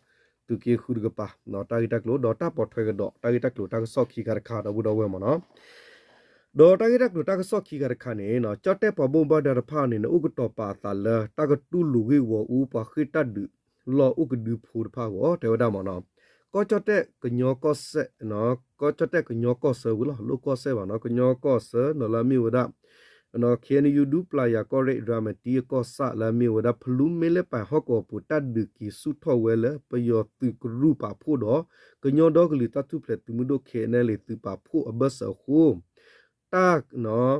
သုးက့ဃုတကပၤ တၢ်ဂ့ၢ်တၢ်ကျိၤဒီးတၢ်ပိာ်ထွဲကဒီး တၢ်ဂ့ၢ်တၢ်ကျိၤတၢ်ကစီၣ်ခံခါတခါဒီပုၢ်ဒီဝဲၢ်မ့ၢ်နီၤ ဒီးတၢ်ဂ့ၢ်တၢ်ကျိၤတၢ်ကစီၣ်ခံခါတခါန့ၣ် ကၠီၣ်တဲၣ်ပှၤဘၣ်မူဘၣ်ဒါတဖၣ်န့ၣ် အိၣ်ကတီၤပာ်အသးလၢတၢ်ကတူၢ်လိာ်ဂ့ၢ်ဂီၤအူပှၤဃ့ၢ်တၢ်ဒုးလီၢ်အိၣ်ကဒုဖိတဖၣ်အဂီၢ် တဲဝဲဒၣ်မ့ၢ်နီၤ ကီၢ်ကၠီၣ်တဲၣ်ကညီကီၢ်စဲၣ် ကီၢ်ကၠီၣ်တဲၣ်ကညီကီၢ်ဆၢဝံၤလီၤ လိၣ်ကီၢ်စဲၣ်ဘၣ်နီၤ ကညီကီၢ်ဆၢနီၤလၢအမ့ၢ်ဝဲဒၣ် KNU ဒူပျၤယၤကီၢ်ရ့ၣ် ရၤမတံအကီၢ်ဆၣ်လၢအမ့ၢ်ဝဲဒၣ် ဖလူမ့လ့ပၢ်ဟီၣ်ကဝီၤပူၤ တၢ်ဒုးက့ၤဆူၣ်ထီၣ်ဝဲလၢ ပယီၤသုးကရူၢ်ပာ်ဖှိၣ်ဒီး ကညီဒီကလုာ်တၢ်ထူၣ်ဖျဲးသုးမုၢ်ဒိၣ် KNLA သုးပာ်ဖှိၣ်အဘၢၣ်စၢၤအဃိ တၢ်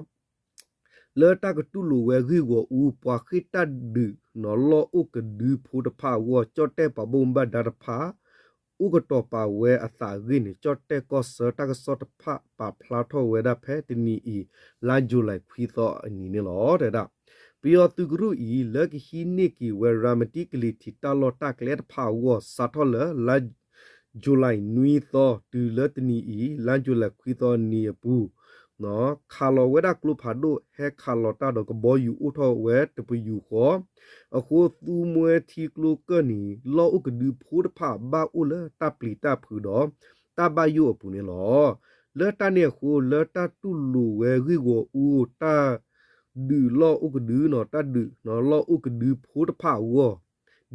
လၢတၢ်ကတူၢ်လိာ်ဝဲဂ့ၢ်ဂီၤအူ ပှၤဃ့ၢ်တၢ်ဒုးလီၢ်အိၣ်ကဒုဖိတဖၣ်အဂီၢ် ကၠီၣ်တဲၣ်ပှၤဘၣ်မူဘၣ်ဒါတဖၣ် အိၣ်ကတီၤပာ်ဝဲအသးအဂ့ၢ်န့ၣ် ကၠီၣ်တဲၣ်ကီၢ်ဆၢတၢ်ကစီၣ်တဖၣ်ပာ်ဖျါထီၣ်ဝဲဒၣ်ဖဲတနံၤအံၤ လါယူၤလံခွံသီအနံၤန့ၣ်လီၤ တဲဒၣ် ပယီၤသုးကရူၢ်အံၤ လၢကဟံးန့ၢ်က့ၤဝဲရၤမတံကလံၤထံးတၢ်လီၢ်တၢ်ကျဲတဖၣ်အဂီၢ် စးထီၣ်လၢလါ ယူၤလံနွံသီ တုၤလၢတနံၤအံၤ လါယူၤလံခွံသီအနံၤအပူၤ ခးလီၤဝဲဒၣ်ကျိဖးဒိၣ် ဟဲခးလီၤတၢ်ဒီးကဘီယူၤအိၣ်ထီၣ်ဝဲတပယူာ်ဃီ, အဃိသူမှဲထံကျိကၢၢ်နံၤ လီၢ်အိၣ်ကဒုဖိတဖၣ်ဘၣ်အိၣ်လၢတၢ်ပျံၤတၢ်ဖုးဒီး တၢ်ဘၣ်ယိၣ်အပူၤန့ၣ်လီၤ. လၢတၢ်န့ၣ်အဃိ လၢတၢ်တူၢ်လိာ်ဝဲဂ့ၢ်ဂီၤအူ တၢ်ဒုးလီၢ်အိၣ်ကဒု တၢ်ဒုးလီၢ်အိၣ်ကဒုဖိတဖၣ်အဂီၢ်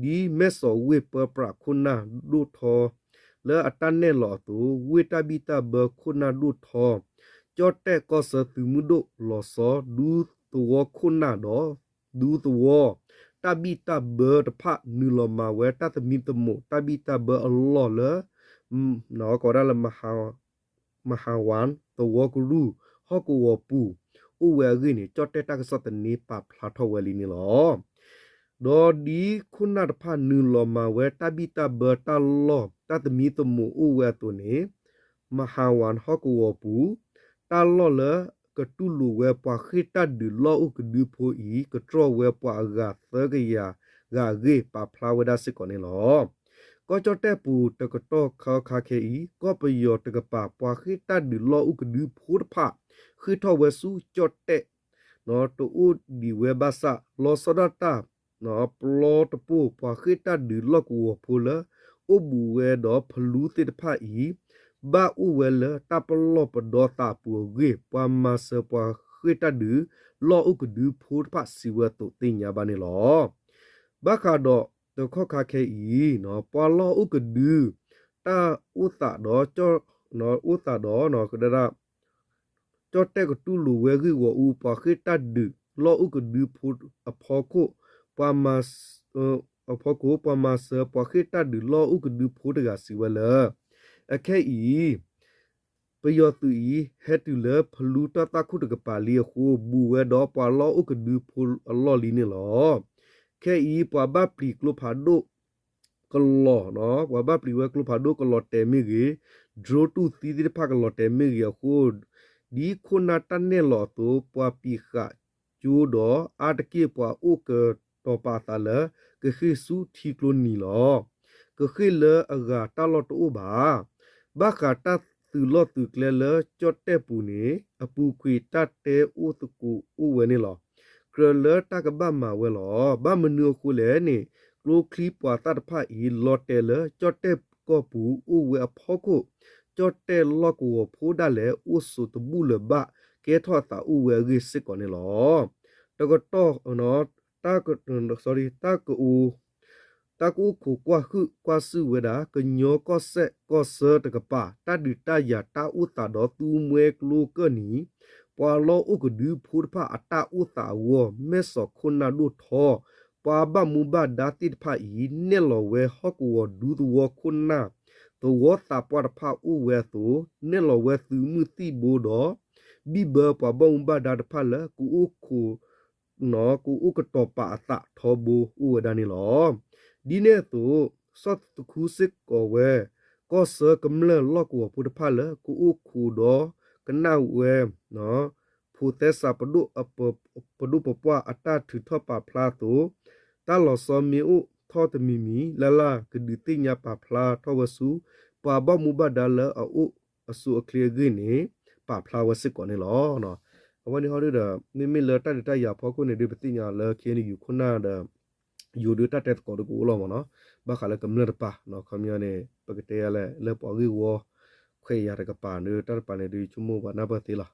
ဒ်မဲၢ်စီၤဝ့ၢ်ပၢပြးခိၣ်နၢ်ဒိၣ်ထီ လၢအတၢ်နဲၣ်လီၤအသိး ဝ့ၢ်တၢ်ဘံၣ်တၢ်ဘၢခိၣ်နၢ်ဒိၣ်ထီ ကၠီၣ်တဲၣ်ကီၢ်ဆၢသုးမုၢ်ဒိၣ်လီၤဆီ ဒူသဝီခိၣ်နၢ်ဒီး ဒူသဝီ တၢ်ဘံၣ်တၢ်ဘၢတဖၣ် နုာ်လီၤမၤဝဲတၢ်သမံသမိး တၢ်ဘံၣ်တၢ်ဘၢအလီၢ်လၢ ကိးဝဲဒၣ်လၢ မဟါဝၣ် သဝီကရူၢ် ဟီၣ်ကဝီၤပူၤ အိၣ်ဝဲအဂ့ၢ်န့ၣ် ကၠီၣ်တဲၣ်တၢ်ကစီၣ်သန့ပာ်ဖျါထီၣ်ဝဲလံန့ၣ်လီၤ. ဒီးဒ်ခိၣ်နၢ်တဖၣ်နုာ်လီၤမၤဝဲတၢ်ဘံၣ်တၢ်ဘၢတၢ်လီၢ် တၢ်သမံသမိးအိၣ်ဝဲအသိးန့ၣ် မဟါဝၣ်ဟီၣ်ကဝီၤပူၤ တၢ်လီၢ်လၢကတူၢ်လိာ်ဝဲပှၤဃ့ၢ်တၢ်ဒုးလီၢ်အိၣ်ကဒုဖိအံၤ ကတြီၢ်ဝဲပှၤအဂၤသၢကယၤဂၤအဂ့ၢ် ပာ်ဖျါဝဲဒၣ်စ့ၢ်ကီးန့ၣ်လီၤ. ကီၢ်ကၠီၣ်တဲၣ်ပူၤတကတီၢ်ခါခဲအံၤ ကီၢ်ပယီၤတကပၤ ပှၤဃ့ၢ်တၢ်ဒုးလီၢ်အိၣ်ကဒုဖိတဖၣ် ဃ့ၢ်ထီၣ်ဝဲဆူကၠီၣ်တဲၣ် တအိၣ်ဒံးဝဲဘၣ်ဆၣ် လီၤဆီဒၣ်တၢ် ပျီတပိၢ် ပှၤဃ့ၢ်တၢ်ဒုးလီၢ်ကဝီၤဖိလၢ အိၣ်ဘူးဝဲဒီးဖလူသ့ၣ်တဖၣ်အံၤ ဘၣ်အိၣ်ဝဲလၢတၢ်ပလီၢ်ပဒီသးအပူၤအဂ့ၢ် ပှၤမၤစၢၤပှၤဃ့ၢ်တၢ်ဒုးလီၢ်အိၣ်ကဒုဖိတဖၣ်စံးဝဲအသိးသ့ၣ်ညါဘၣ်န့ၣ်လီၤ. ဘၣ်ဃးဒီးတကတီၢ်ခါခဲအံၤ ပှၤလီၢ်အိၣ်ကဒု တၢ်အိၣ်သးဒီး အိၣ်သးဒီး ကဒၣ် ကၠီၣ်တဲၣ်ကတူၢ်လိာ်ဝဲဂ့ၢ်ဂီၤအူ ပှၤဃ့ၢ်တၢ်ဒုးလီၢ်အိၣ်ကဒုဖိအဖီခိၣ် ပှၤမၤ အဖီခိၣ် ပှၤမၤစၢၤပှၤဃ့ၢ်တၢ်ဒုးလီၢ်အိၣ်ကဒုဖိတဂၤစံးဝဲလၢ အခဲအံၤ ပယီၤသုးအံၤ ဟဲတုၤလၢဖလူတၢ်သွၣ်ခိၣ်တကပၤလံအဃိ ဘူးဝဲဒီးပှၤလီၢ်အိၣ်ကဒုဖိအလီၢ်လံန့ၣ်လီၤ. ခဲအံၤ ပှၤဘၣ်ပျံၤကျိဖးဒိၣ်ကလီၤ ပှၤဘၣ်ပျံၤဝဲကျိဖးဒိၣ်ကလီၤတဲာ်မ့ၢ်ဂ့ၤ, drone တူၢ်သံသ့ၣ်တဖၣ်ကလီၤတဲာ်မ့ၢ်ဂ့ၤအဃိ ဒ်ခိၣ်နၢ်တၢ်နဲၣ်လီၤအသိး ပှၤပံာ်ဃာ်ကၠိဒီး အါတက့ၢ်ပှၤအိၣ်ကတီၤပာ်အသးလၢ ကဃ့ၢ်ဆူထံကျိနံၤလီၤ. ကဃ့ၢ်လၢအဂၤတၢ်လီၢ်တအိၣ်ဘၣ်. ဘၣ်ဃးတၢ်သုးလီၢ်သုးကျဲလၢကၠီၣ်တဲၣ်ပူၤန့ၣ် အပူၤကွံာ်တၢ်တဲအိၣ်သကိးအိၣ်ဝဲန့ၣ်လီၤ. ကြၢးလၢတၢ်ကဘၣ်မၤဝဲလီၤ. ဘၣ်မနုၤအဃိလဲၣ်န့ၣ် ကျိချံပှၤသၣ်တဖၣ်အံၤ လီၤတဲာ်လၢကၠီၣ်တဲၣ်ကီၢ်ပူၤအိၣ်ဝဲအဖီခိၣ် ကၠီၣ်တဲၣ်လီၢ်ကဝီၤဖိဒၣ်လဲာ် အိၣ်ဆိးတဘူၣ်လၢၤဘၣ် ကဲထီၣ်အသးအိၣ်ဝဲအဂ့ၢ်စ့ၢ်ကီးန့ၣ်လီၤ. တကတီၢ် တၢ်က တၢ်ကအိၣ် တၢ်ကအိၣ်ခိးကွၢ်ဟုၣ်ကွၢ်စုၣ်ဝဲဒၣ် ကညီကီၢ်စဲၣ်ကီၢ်ဆၢတကပၤ တၢ်ဒုးတၢ်ယၤတၢ်အိၣ်သးဒီးသူမှဲကျိကၢၢ်နံၤ ပှၤလီၢ်အိၣ်ကဒုဖိတဖၣ်အတၢ်အိၣ်သးအဂီၢ် မဲၢ်စီၤခိၣ်နၢ်ဒိၣ်ထီ ပှၤဘၣ်မူဘၣ်ဒါသ့ၣ်တဖၣ်အံၤ နဲၣ်လီၤဝဲဟီၣ်ကဝီၤဒူသဝီခိၣ်နၢ် သဝီသးပှၢ်တဖၣ်အိၣ်ဝဲအသိး နဲၣ်လီၤဝဲသုးမုၢ်သံၣ်ဘိဒီး ဘံၣ်ဘၢပှၤဘၣ်မူဘၣ်ဒါတဖၣ်လၢ ကအိၣ်ခိး ကအိၣ်ကတီၤပာ်အသးထီဘိအိၣ်ဝဲဒၣ်န့ၣ်လီၤ. ဒ်န့ၣ်အသိး ဆီၣ်သခူစ့ၢ်ကီးဝဲ ကီၢ်ဆၢကမျၢၢ်လီၢ်ကဝီၤဖိတဖၣ်လၢ ကအိၣ်ခိးဒီးကနၣ်ဝဲ ဖိးသဲစးပဒိၣ် ပဒိၣ်ပပှၢ်အတၢ်ထုးထီၣ်ပာ်ဖျါအသိး တၢ်လီၤဆီမ့ၢ်အိၣ်ထီၣ်တမံၤမံၤ လၢ်လၢ်ကဒုးသ့ၣ်ညါပာ်ဖျါထီၣ်ဝဲဆူ ပှၤဘၣ်မူဘၣ်ဒါလၢအအိၣ်အဆိးအချ့အဂ့ၢ်န့ၣ် ပာ်ဖျါဝဲစ့ၢ်ကီးန့ၣ်လီၤ. အဝဲန့ၣ်ဟီဒုဒီး မ့မ့ၢ်လၢတၢ်ဒုးတၢ်ယၤအဖီခိၣ်န့ၣ်ဒုး ပသ့ၣ်ညါလၢ ခ့ၣ်အဲၣ်ယူၣ် ခိၣ်နၢ်ဒီး ယိၤဒုးတၢ်တဲသကိးဒုးကအိၣ်လီၤမ့ၢ်နီၤ, ဘၣ်ဃးလၢကမျၢၢ်တပၤ ခီပညီန့ၣ် ပကတဲယၤလဲၣ် လၢပှၤဂ့ၢ်ဝီ ခွဲးယာ်တကပၤဒုး တၢ်တပၤန့ၣ်ဒုး ဆိကမိၣ်ပှၤနၢ်ပၢၢ်သ့လီၤ.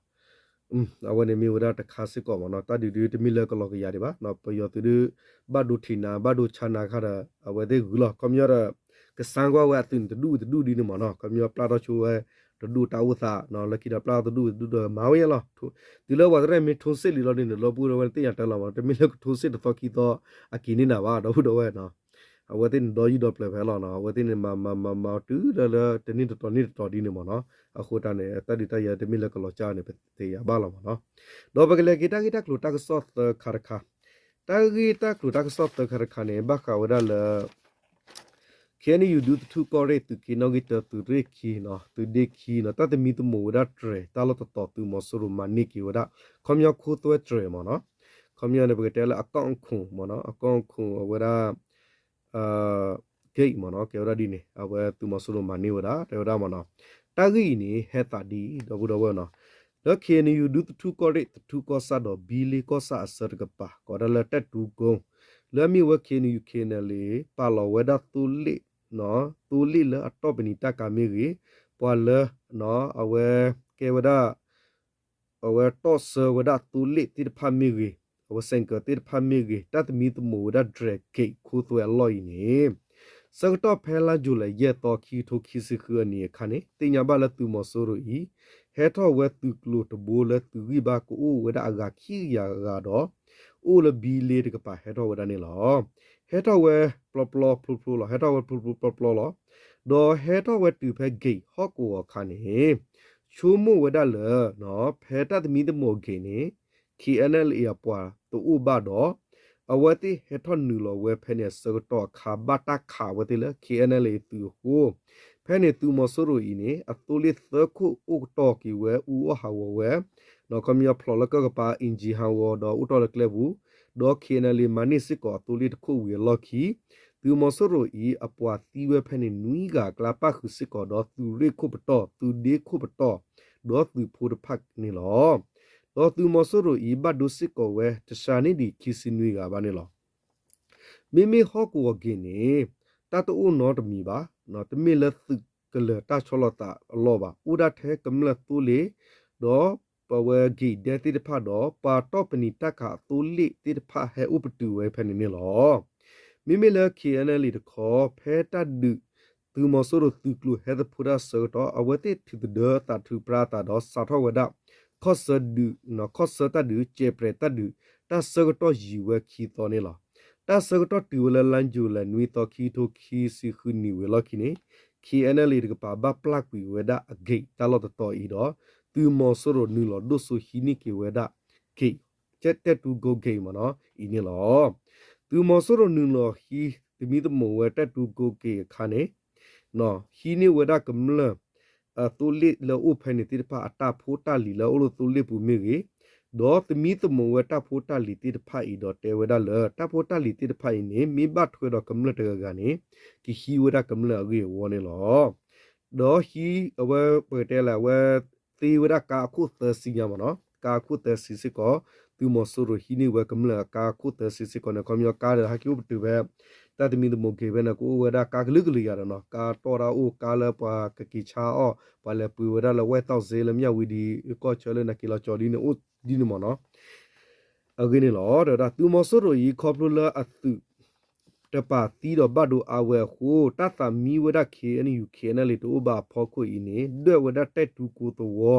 အဝဲန့ၣ်မ့ၢ်ဝဲဒၣ်တခါစ့ၢ်ကီးမ့ၢ်နီၤ, တၢ်ဒုးဒုးတမ့ၢ်လၢကလီၤကယၤဒံးဘၣ်, ပယီၤသုးဒုး ဘၣ်ဒိထံးနၤ ဘၣ်ဒိဆါနၤခါဒီး အဝဲသ့ၣ်ဂုၤလီၤ. ခီပညီဒီး ကစၣ်ကွၢ်ဝဲအသုးန့ၣ်တဒူၣ်ဒ်န့ၣ်မ့ၢ်နီၤ, ခီပညီပျၢ်ထီၣ်ဆိဝဲ တဒူၣ်တၢ်အိၣ်သး လၢခံဒီးပျၢ်ထီၣ်တဒူၣ်တဒူၣ်ဒီးမၤဝဲယဲလီၤ. တုၤလၢပှၤသရၣ်မ့ၢ်ထိစ့ၣ်လံလီၤဒ်န့ၣ် လီၤပူၤဒီးဝဲသ့ၣ်ညါတၢ်လီၤမ့ၢ်နီၤ, တမ့ၢ်လၢကထိစ့ၣ်တသီခံသီ အက့ၤန့ၢ်နၤဘၣ် ဒီပုၢ်ဒီဝဲၢ်နီၤ. အဝဲသ့ၣ်န့ၣ်ဒီယုၢ်ဒီပျၢၤဖဲလီၤနီၤ, အဝဲသ့ၣ်န့ၣ်မၤမၤမၤမၤတုၤလၢလၢတနံၣ်တတီၤနံၣ်တတီၤဒ်န့ၣ်မ့ၢ်နီၤ, အဃိတၢ်န့ၣ် တၢ်ဒုးတၢ်ယၤတမ့ၢ်လၢကလီၤကၢ်န့ၣ် ပသ့ၣ်ညါဘၣ်လီၤမ့ၢ်နီၤ. ဒီးပကလဲၤက့ၤတၢ်ဂ့ၢ်တၢ်ကျိၤတၢ်ကစီၣ်သၢခါတခါ, တၢ်ဂ့ၢ်တၢ်ကျိၤတၢ်ကစီၣ်သၢခါတခါန့ၣ် ဘၣ်ဃးဝဲဒၣ်လၢ ခ့ၣ်အဲၣ်ယူၣ် ဒူသထူၣ်ကီၢ်ရ့ၣ် သုးက့နီၣ်ဂံၢ်တၢ သုးရ့ၣ်ခံနီၤ, သုးဒ့ခံနီၤ, တၢ်သမံသမိးဝဲဒၣ်တြဲၤ တၢ်လီၢ်တတီၤ သုးမီၤစိရိၤမၤန့ၢ်က့ၤဝဲဒၣ် ခီပညီခိသွဲတြဲၤမ့ၢ်နီၤ, ခီပညီန့ၣ် ပကတဲလၢအကီၢ်ခိၣ်မ့ၢ်နီၤ, အကီၢ်ခိၣ်အဝဲဒၣ် ကဲအံၤမ့ၢ်နီၤ, ကဲဝဲဒၣ်ဒ်န့ၣ် အဝဲသုးမီၤစိရိၤမၤန့ၢ်ဝဲဒၣ် တဲဝဲဒၣ်မ့ၢ်နီၤ. တၢ်ဂ့ၢ်အံၤန့ၣ် ဟဲသးဒ်အံၤ ဒီပုၢ်ဒီဝဲၢ်နီၤ, လၢ ခ့ၣ်အဲၣ်ယူၣ် ဒူသထူကီၢ်ရ့ၣ် သထူကီၢ်ဆၣ်ဒီးဘံလ့ကီၢ်ဆၣ်အဆၢတကပၤ ကိးဒၣ်လၢတၢ်တူၢ်ကိ လၢအမ့ၢ်ဝဲ ခ့ၣ်အဲၣ်ယူၣ် ခ့ၣ်အဲၣ်ယူၣ် ပာ်လီၤဝဲဒၣ်သိလ့ၣ်, သိလ့ၣ်လၢအတီၢ်ပနံာ်တၢ်ကၤမ့ၢ်ဂ့ၤ, ပှၤလၢ အဝဲ ကဲဝဲဒၣ် အဝဲတီၢ်ဆၢဝဲဒၣ်သိလ့ၣ်သ့ၣ်တဖၣ်မ့ၢ်ဂ့ၤ, အဝဲစဲၣ်ကၢၤသ့ၣ်တဖၣ်မ့ၢ်ဂ့ၤ, တၢ်သမံသမိးဝဲဒၣ် ဒြဲၣ်က့ၣ် ခိသွဲအလီၢ်အံၤန့ၣ် ဆၢကတီၢ်ဖဲလါယူၤလံ ယဲၢ်သီ ခံကထိခံဆံဃုအနံၤအခါန့ၣ် သ့ၣ်ညါဘၣ်လၢသုးမီၤစိရိၤအံၤ ဟဲထီၣ်ဝဲသုးကျိၤတဘိလၢသုးဂံၢ်ဘါကအိၣ်ဝဲဒၣ်အဂၤခံကယၤဂၤဒီး အိၣ်လၢဘံလ့တကပၤဟဲထီၣ်ဝဲဒၣ်န့ၣ်လီၤ. ဟဲထီၣ်ဝဲပျီပျီဖျိဖျိလီၤ. ဟဲထီၣ်ဝဲဖျိဖျိပျီပျီလီၤ. ဒီးဟဲထီၣ်ဝဲတုၤဖဲ ဂ့ၢ် ဟီၣ်ကဝီၤအခါန့ၣ် ဆိကမိၣ်ဝဲဒၣ်လၢ ဖဲတၢ်သမံသမိး ဂ့ၢ် န့ၣ် ခ့ၣ်အဲၣ်ယူၣ် အပှၤတအိၣ်ဘၣ်ဒီး အဝဲသ့ၣ်ဟဲထီၣ်နုာ်လီၤဝဲဖဲန့ၣ်အဆၢကတီၢ်အခါ ဘၣ်တၢ်ခးဝဲသ့ၣ်လၢ ခ့ၣ်အဲၣ်ယူၣ် အသုးအဃိ ဖဲန့ၣ်သုးမီၤစိရိၤအံၤန့ၣ် အသိလ့ၣ်သၢခိၣ်အိၣ်ကတီၢ်က့ၤဝဲအူအီၣ်ဟးဂီၤဝဲ, ဒီးခီပညီဖျိးလၢကၢၣ်ကပၤ အ့ၣ်ကၠံၣ်ဟးဂီၤဒီးအိၣ်တီၢ်လၢကျဲပူၤ, ဒီး ခ့ၣ်အဲၣ်ယူၣ် မၤန့ၢ်စ့ၢ်ကီးအသိလ့ၣ်တခိၣ်ဝံၤအလီၢ်ခံ သုးမီၤစိရိၤအံၤအပှၤသံဝဲဖဲန့ၣ်နွံဂၤအကျါ ပၣ်ဃုာ်စ့ၢ်ကီးဒီးသုးရ့ၣ်ခိၣ်ပတီၢ်, သုးဒ့ခိၣ်ပတီၢ်, ဒီးသုးဖိတဖၣ်န့ၣ်လီၤ. ဒီးသုးမီၤစိရိၤအံၤ ဘၣ်ဒိစ့ၢ်ကီးဝဲ တစှၤန့ၢ်ဒံးခံဆံနွံဂၤဘၣ်န့ၣ်လီၤ. မ့မ့ၢ်ဟီၣ်ကဝီၤ ဂ့ၢ် န့ၣ် တၢ်တအိၣ်နီတမံၤဘၣ်, တမ့ၢ်လၢသုးကလၢၤတၢ်ဆီလီၤသးအလီၢ်ဘၣ်, အိၣ်ဒၣ်ထဲကမျၢၢ်သိလ့ၣ်, ဒီးပဝဲ ဂ့ၢ်ဒဲသ့ၣ်တဖၣ်ဒီး ပှၤတီၢ်ပနံာ်တၢ်ကၤအသိလ့ၣ်သ့ၣ်တဖၣ်ဟဲအိၣ်ပတုာ်ဝဲဖဲန့ၣ်န့ၣ်လီၤ. မ့မ့ၢ်လၢ ခ့ၣ်အဲၣ်ယူၣ် တခီ ဖဲတၢ်ဒုး သုးမီၤစိရိၤသုးကျိၤဟဲသဖှိတၢ်ဆၢကတီၢ် အဝဲသ့ၣ်ထုးသဒၢသးထုးပြါအသးဒီးစးထီၣ်ဝဲဒၣ် ခီၣ်ဆၢဒုး, ခီၣ်ဆၢတၢ်ဒုး, ကဲးပြဲးတၢ်ဒုး, တၢ်ဆၢကတီၢ်ယံာ်ဝဲခံသီန့ၣ်လီၤ. တၢ်ဆၢကတီၢ်တုၤဝဲလၢ လါယူၤလံ နွံသီ ခံကထိခံဆံဃုနံၣ်ဝံၤအလီၢ်ခံန့ၣ် ခ့ၣ်အဲၣ်ယူၣ် တကပၤ ဘၣ်ပျၢ်ကွံာ်ဝဲဒၣ်အဂ့ၢ်တၢ်လီၢ်တတီၤအံၤဒီး သုးမီၤစိရိၤနုာ်လီၤဒိၣ်စိဟံးန့ၢ်က့ၤဝဲဒၣ် ဂ့ၢ်, တၢ်တူၢ်ကိ ဂ့ၢ် မ့ၢ်နီၤ အံၤန့ၣ်လီၤ. သုးမီၤစိရိၤနုာ်လီၤဟံးသမံသမိးဝဲတၢ်တူၢ်ကိ ဂ့ၢ် အခါန့ၣ် ဟံးန့ၢ်ဝဲဒၣ်ကမျၢၢ် အသိလ့ၣ်လၢအိၣ်ဖဲန့ၣ်သ့ၣ်တဖၣ် အတၢ်ဖိတၢ်လံၤလၢအအိၣ်လၢသိလ့ၣ်ပူၤမ့ၢ်ဂ့ၤ, ဒီးသမံသမိးဝဲတၢ်ဖိတၢ်လံၤသ့ၣ်တဖၣ်အံၤဒီးတဲဝဲဒၣ်လၢ တၢ်ဖိတၢ်လံၤသ့ၣ်တဖၣ်အံၤန့ၣ် မ့ၢ်ဘၣ်ထွဲဒီးကမျၢၢ်တဂၤဂၤန့ၣ် ကဟံးဝဲဒၣ်ကမျၢၢ်အဂ့ၢ်အဝီန့ၣ်လီၤ. ဒီးဟံးအဝဲပကတဲလၢ အဝဲသ့ဝဲဒၣ်ကါအခိၣ်သၢဆံညါမ့ၢ်နီၤ, ကါအခိၣ်သၢဆံစ့ၢ်ကီး, သုးမီၤစိရိၤဟံးန့ၢ်ဝဲကမျၢၢ်အကါအခိၣ်သၢဆံစ့ၢ်ကီးန့ၣ် ခီပညီကါဒီးဟဲက့ၤအိၣ်ပတုာ်ဖဲ တၢ်သမံသမိး ဂ့ၢ် ဖဲန့ၣ် ကအိၣ်ဝဲဒၣ်ကါကလုာ်ကလုာ်ယၤဒီးနီၤ, ကါတီၢ်တၢ်အိၣ်, ကါလၢပှၤကက့ၤဆါအီၣ်, ပှၤလဲၤပှ့ၤဝဲဒၣ်လၢ ဝဲၢ်သီၣ်စ့ လၢမၠၣ်ဝံၤဒီး ကီၢ်ဆၢလၢနက့ၤလီၤကၠီၤဒ်န့ၣ် အိၣ်ဒ်န့ၣ်မ့ၢ်နီၤ အဂ့ၢ်န့ၣ်လီၤ. တဲဝဲဒၣ်သုးမီၤစိရိၤအံၤ ခီဖျိလၢအသုးတပာ်သံဒီးဘၣ်ဒိအါဝဲအဃိ တၢ်သးမံဝဲဒၣ် ခ့ၣ်အဲၣ်ယူၣ် ခ့ၣ်အဲၣ်ယူၣ် တအိၣ်ဘၣ်အဖီခိၣ်အံၤန့ၣ် ဒွဲၣ်ဝဲဒၣ်တၢ်တူၢ်ကိသဝီ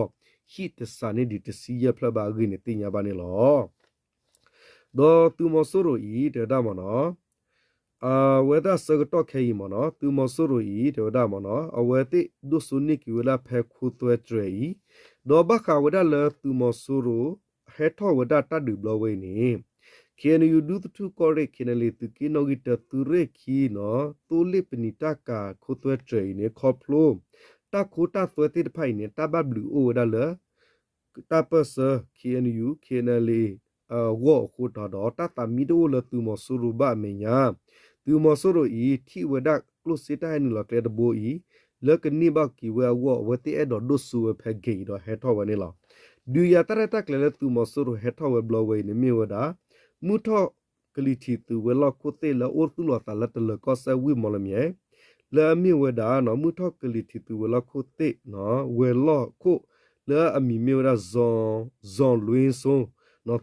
ဟံၣ်တစှၤန့ၢ်ဒံးတဆံယဲၢ်ဖျၢၣ်ဘၣ်အဂ့ၢ်န့ၣ် သ့ၣ်ညါဘၣ်န့ၣ်လီၤ. ဒီးသုးမီၤစိရိၤအံၤ တဲဝဲဒၣ်မ့ၢ်နီၤ အဝဲဒၣ်ဆၢကတီၢ်ခဲအံၤမ့ၢ်နီၤ သုးမီၤစိရိၤအံၤ တဲဝဲဒၣ်မ့ၢ်နီၤ အဝဲသ့ၣ်ဒိၣ်စိန့ၢ်က့ၤဝဲဒၣ်ဖဲခိသွဲတြဲၤအံၤ, ဒီးဘၣ်ဃးဝဲဒၣ်လၢသုးမီၤစိရိၤ ဟဲထီၣ်ဝဲဒၣ်တၢ်ဒုးဘျီဝဲအံၤန့ၣ် ခ့ၣ်အဲၣ်ယူၣ် ဒူသထူကီၢ်ရ့ၣ် ခ့ၣ်အဲၣ်ယူၣ် သုးက့နီၣ်ဂံၢ်တၢ သုးရ့ၣ်ခံနီၤ သိလ့ၣ်ပနံာ်တၢ်ကၤခိသွဲတြဲၤအံၤန့ၣ် ခီဖျိ တၢ်ခိတၢ်သွဲသ့ၣ်တဖၣ်အံၤန့ၣ် တၢ်ဘၣ်ဘျုးအိၣ်ဝဲဒၣ်လၢ တၢ်ပၢၢ်ဆၢ ခ့ၣ်အဲၣ်ယူၣ် ခ့ၣ်အဲၣ်ယူၣ် အဂီၢ်အဃိတၢ်ဒီး တၢ်သးမံတအိၣ်လၢသုးမီၤစိရိၤဘၣ်အမဲာ်ညါ, သုးမီၤစိရိၤအံၤ ထံၣ်ဝဲဒၣ်ကျိၣ်စ့တၢ်ဟဲနုာ်လီၤကျဲတဘိအံၤ လၢကန့ၢ်ဘၣ်က့ၤဝဲအဂီၢ် အဝဲသ့ၣ်အဲၣ်ဒိးဒိၣ်စိဝဲဖဲဂ့ၢ်အံၤဒီးဟဲထီၣ်ဝဲန့ၣ်လီၤ. ဒုးယၤတၢ်ရဲၣ်တၢ်ကျဲၤလၢသုးမီၤစိရိၤဟဲထီၣ်ဝဲဘျီဝဲအံၤန့ၣ်မ့ၢ်ဝဲဒၣ် မုၢ်ထီၣ်ကလံၤထံးသုးဝဲၤလီၢ်ခိၣ်သ့ၣ်လၢအအိၣ်သူၣ်လီၤသးလၢတလၢၤကီၢ်စဲၣ်ဝ့ၢ်မီၣ်လမၠဲၣ် လၢအမ့ၢ်ဝဲဒၣ် မုၢ်ထီၣ်ကလံၤထံးသုးဝဲၤလီၢ်ခိၣ်သ့ၣ် ဝဲၤလီၢ်ခိၣ်လၢအမံၤမ့ၢ်ဝဲဒၣ် ဇော်လွင်စိုး,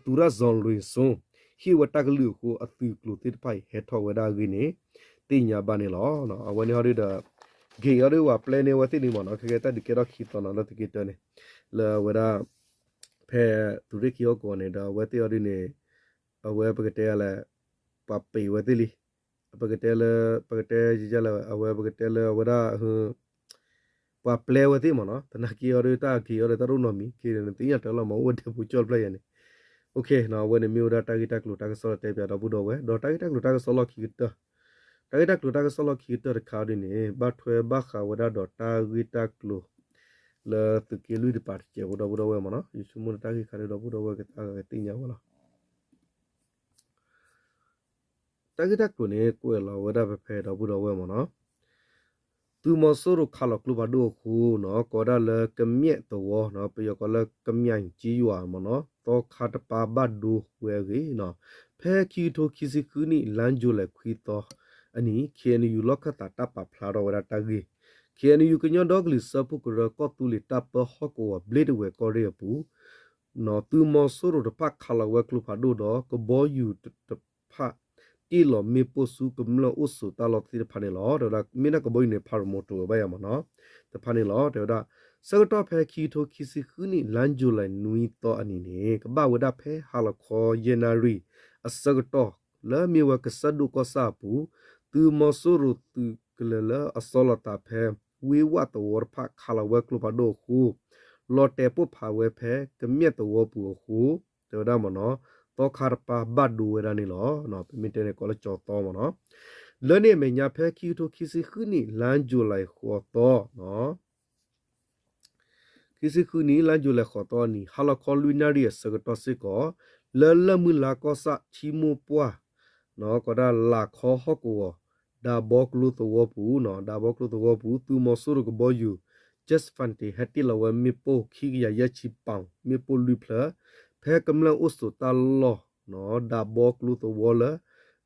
သူရဇော်လွင်စိုး ဟ့ၣ်ဝဲတၢ်ကလုၢ်အဃိ အသုးကျိၤသ့ၣ်တဖၣ်အံၤဟဲထီၣ်ဝဲဒၣ်အဂ့ၢ်န့ၣ် သ့ၣ်ညါဘၣ်န့ၣ်လီၤ. အဝဲန့ၣ်ဟီဒုဒီး ဂ့ၢ်အီၤဒု ပှၤပျဲန့ၢ်အဝဲသ့ၣ်န့ၣ်မ့ၢ်နီၤ ခဲကဲတၢ်ဒုးကဲထီၣ်ခံသီနီၤ လၢသုးက့တၢန့ၣ် လၢအဝဲဒၣ် ဖဲသုးရ့ၣ်ခံဟီၣ်ကဝီၤန့ၣ်ဒီး အဝဲသ့ၣ်အီၤဒုန့ၣ် အဝဲပကတဲလၢ ပှၤပ့ၤဝဲသ့ၣ်လံ. ပကတဲလၢ ပကတဲယလၢ အဝဲပကတဲလၢအဝဲဒၣ် ပှၤပျဲဝဲသ့ၣ်မ့ၢ်နီၤ သနာ်က့အီၤဒု တၢ်ဂ့ၢ်အီၤဒီးတၢ်တအိၣ်နီတမံၤ က့ၤဒီးနသ့ၣ်ညါတၢ်လီၤမ့ၢ်အိၣ်ဝဲဒၣ်ပူၤကၠီၣ်တဖျၢၣ်ယၤန့ၣ် အဝဲန့ၣ်မ့ၢ်ဝဲဒၣ်တၢ်ဂ့ၢ်တၢ်ကျိၤတၢ်ကစီၣ်လၢတဲပၠးဒီပုၢ်ဒီဝဲၢ် ဒီးတၢ်ဂ့ၢ်တၢ်ကျိၤတၢ်ကစီၣ်လီၢ်ခံကတၢၢ် တၢ်ဂ့ၢ်တၢ်ကျိၤတၢ်ကစီၣ်လီၢ်ခံကတၢၢ်တခါအီၤဒုန့ၣ် ဘၣ်ထွဲဘၣ်ဃးဝဲဒၣ်ဒီးတၢ်ဂ့ၢ်တၢ်ကျိၤ လၢသုးက့လွံၢ်တပၤတစဲးဖိဒီပုၢ်ဒီဝဲၢ်မ့ၢ်နီၤ ယဆိကမိၣ်လၢတၢ်ဂ့ၢ်ခါဒုဒီပုၢ်ဒီဝဲၢ်ကသ့ၣ်ညါဝဲလီၤ. တၢ်ဂ့ၢ်တၢ်ကျိၤန့ၣ် ကွဲးလီၤဝဲဒၣ်ဖဲဖဲဒီပုၢ်ဒီဝဲၢ်မ့ၢ်နီၤ, သုး သုးမီၤစိရိၤခးလီၤကျိဖးဒိၣ်အဃိနီၤ ကိးဒၣ်လၢကမျဲၣ်သဝီနီၤ ပယီၤကိးလၢကမျဲၣ်ကၠ့ယွၤမ့ၢ်နီၤ သီခါတပၤဘၣ်ဒိဝဲအဂ့ၢ်နီၤ ဖဲခံကထိခံဆံဃုနံၣ် လါယူၤလံခွံသီအနံၤ ခ့ၣ်အဲၣ်ယူၣ် လီၢ်ခၢၣ်သးတၢ်ပာ်ဖျါထီၣ်ဝဲဒၣ်တၢ်ဂ့ၢ် ခ့ၣ်အဲၣ်ယူၣ် ကညီဒီကလုာ်စၢဖှိၣ်ကရၢ ကီၢ်သူလ့ၤတၢ်ပၢဟီၣ်ကဝီၤ ဘျ့တဝဲၢ်ကီၢ်ရ့ၣ်အပူၤ သုးမီၤစိရိၤတဖၣ်ခးလီၤဝဲကျိဖးဒိၣ်ဒီး ကဘီယူၤတဖၣ် တ့ၢ်လီၤမ့ၣ်ပိၢ်ဆူကမျၢၢ်အိၣ်ဆိးတၢ်လီၢ်သ့ၣ်တဖၣ်န့ၣ်လီၤ. တဲဝဲဒၣ်မ့ၢ်ဒၣ်ကဘီယူၤန့ၣ် ဖးရမိၢ်တအိၣ်ဝဲဘၣ်ယၤမ့ၢ်နီၤ တဖၣ်န့ၣ်လီၤ. တဲဝဲဒၣ် ဆၢကတီၢ်ဖဲခံကထိခံဆံဃုနံၣ် လါယူၤလံနွံသီအနံၤန့ၣ် ကဘၣ်ဝဲဒၣ်ဖဲဟါလီၤခီယဲၢ်နၣ်ရံၣ် အဆၢကတီၢ် လၢမ့ၢ်ဝဲကစၢၢ်ဒိၣ်ကီၢ်ဆၣ်အပူၤ သုးမီၤစိရိၤသုးကလၢၤလၢအဆီလီၤသးဖဲ ဝ့ဝၣ်သဝီတဖၣ်ခးလီၤဝဲကျိဖးဒိၣ်အဃိ လီၤတဲာ်ပိၢ်ဖးဝဲဖဲကမျဲၢ်သဝီပူၤအဃိ တဲဝဲဒၣ်မ့ၢ်နီၤ သီခါတပၤဘၣ်ဒိဝဲဒၣ်န့ၣ်လီၤ. ပမ့ၢ်တဲန့ၣ်ကိးလၢကၠီၤသီမ့ၢ်နီၤ လၢန့ၣ်အမဲာ်ညါဖဲခံကထိခံဆံဃုနံၣ် လါယူၤလံဃိးသီ ခံဆံဃုနံၣ် လါယူၤလံဃိးသီအနံၤ ဟါလီၤခီလွံၢ်နၣ်ရံၣ်အဆၢကတီၢ်စ့ၢ်ကီး လၢလၢၢ်မုၢ်လါကီၢ်ဆၣ်ထံမိၢ်ပှၢ် ကိးဒၣ်လၢ်ခီဟီၣ်ကဝီၤ ဒးဘီကျိသဝီပူၤနီၤ ဒးဘီကျိသဝီပူၤ သုးမီၤစိရိၤကဘီယူၤ Jet Fighter ဟဲတ့ၢ်လီၤဝဲမ့ၣ်ပိၢ်ခံကယၤယဲၢ်ဆံ pound မ့ၣ်ပိၢ်လွံၢ်ဖျၢၣ် ဖဲကမျၢၢ်အိၣ်ဆိးတၢ်လီၢ် ဒးဘီကျိသဝီလၢ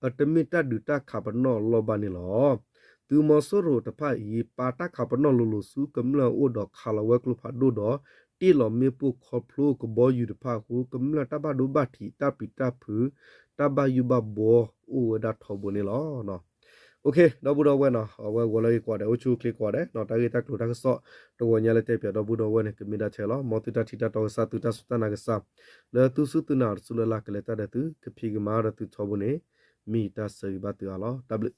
အတမ့ၢ်တၢ်ဒုးတၢ်ခးပနီၣ်အလီၢ်ဘၣ်န့ၣ်လီၤ. သုးမီၤစိရိၤတဖၣ်အံၤ ပာ်တၢ်ခးပနီၣ်လိၤလိၤဆူကမျၢၢ်အအိၣ်ဒီးခးလီၤဝဲကျိဖးဒိၣ်ဒီး တ့ၢ်လီၤမ့ၣ်ပိၢ်ခီဖျိကဘီယူၤတဖၣ်အဃိ ကမျၢၢ်တၢ်ဘၣ်ဒိဘၣ်ထံး တၢ်ပျံၤတၢ်ဖုး တၢ်ဘၣ်ယိၣ်ဘၣ်ဘှီအိၣ်ဝဲဒၣ်ထီဘိန့ၣ်လီၤ. ဒီပုၢ်ဒီဝဲၢ်နီၤ အဝဲဂီၤလၢအံၤကိးဂၤဒဲး အိၣ်ဆူၣ်အိၣ်ချ့ကိးဂၤဒဲးနီၤ တၢ်ဂ့ၢ်တၢ်ကျိၤတၢ်ကစီၣ် တဂီၤညါလၢတဲပၠးဒီပုၢ်ဒီဝဲၢ်န့ၣ် ကမ့ၢ်ဒၣ်ထဲလီၤ. မ်သုတၢ်ထံၣ်တၢ်တီကစၢ် သုတၢ်စူၢ်တၢ်နာ်ကစၢ် လၢသုစူၢ်သုနာ်တစူၢ်လၢ်လၢ် ကလဲၤတၢ်ဒီးသု ကဖံးကမၤဒီးသုထီဘိန့ၣ် မ့ၢ်ယတၢ်ဆၢဂ့ၤဘၣ်သုအါလီၤ. တၢ်ဘျုး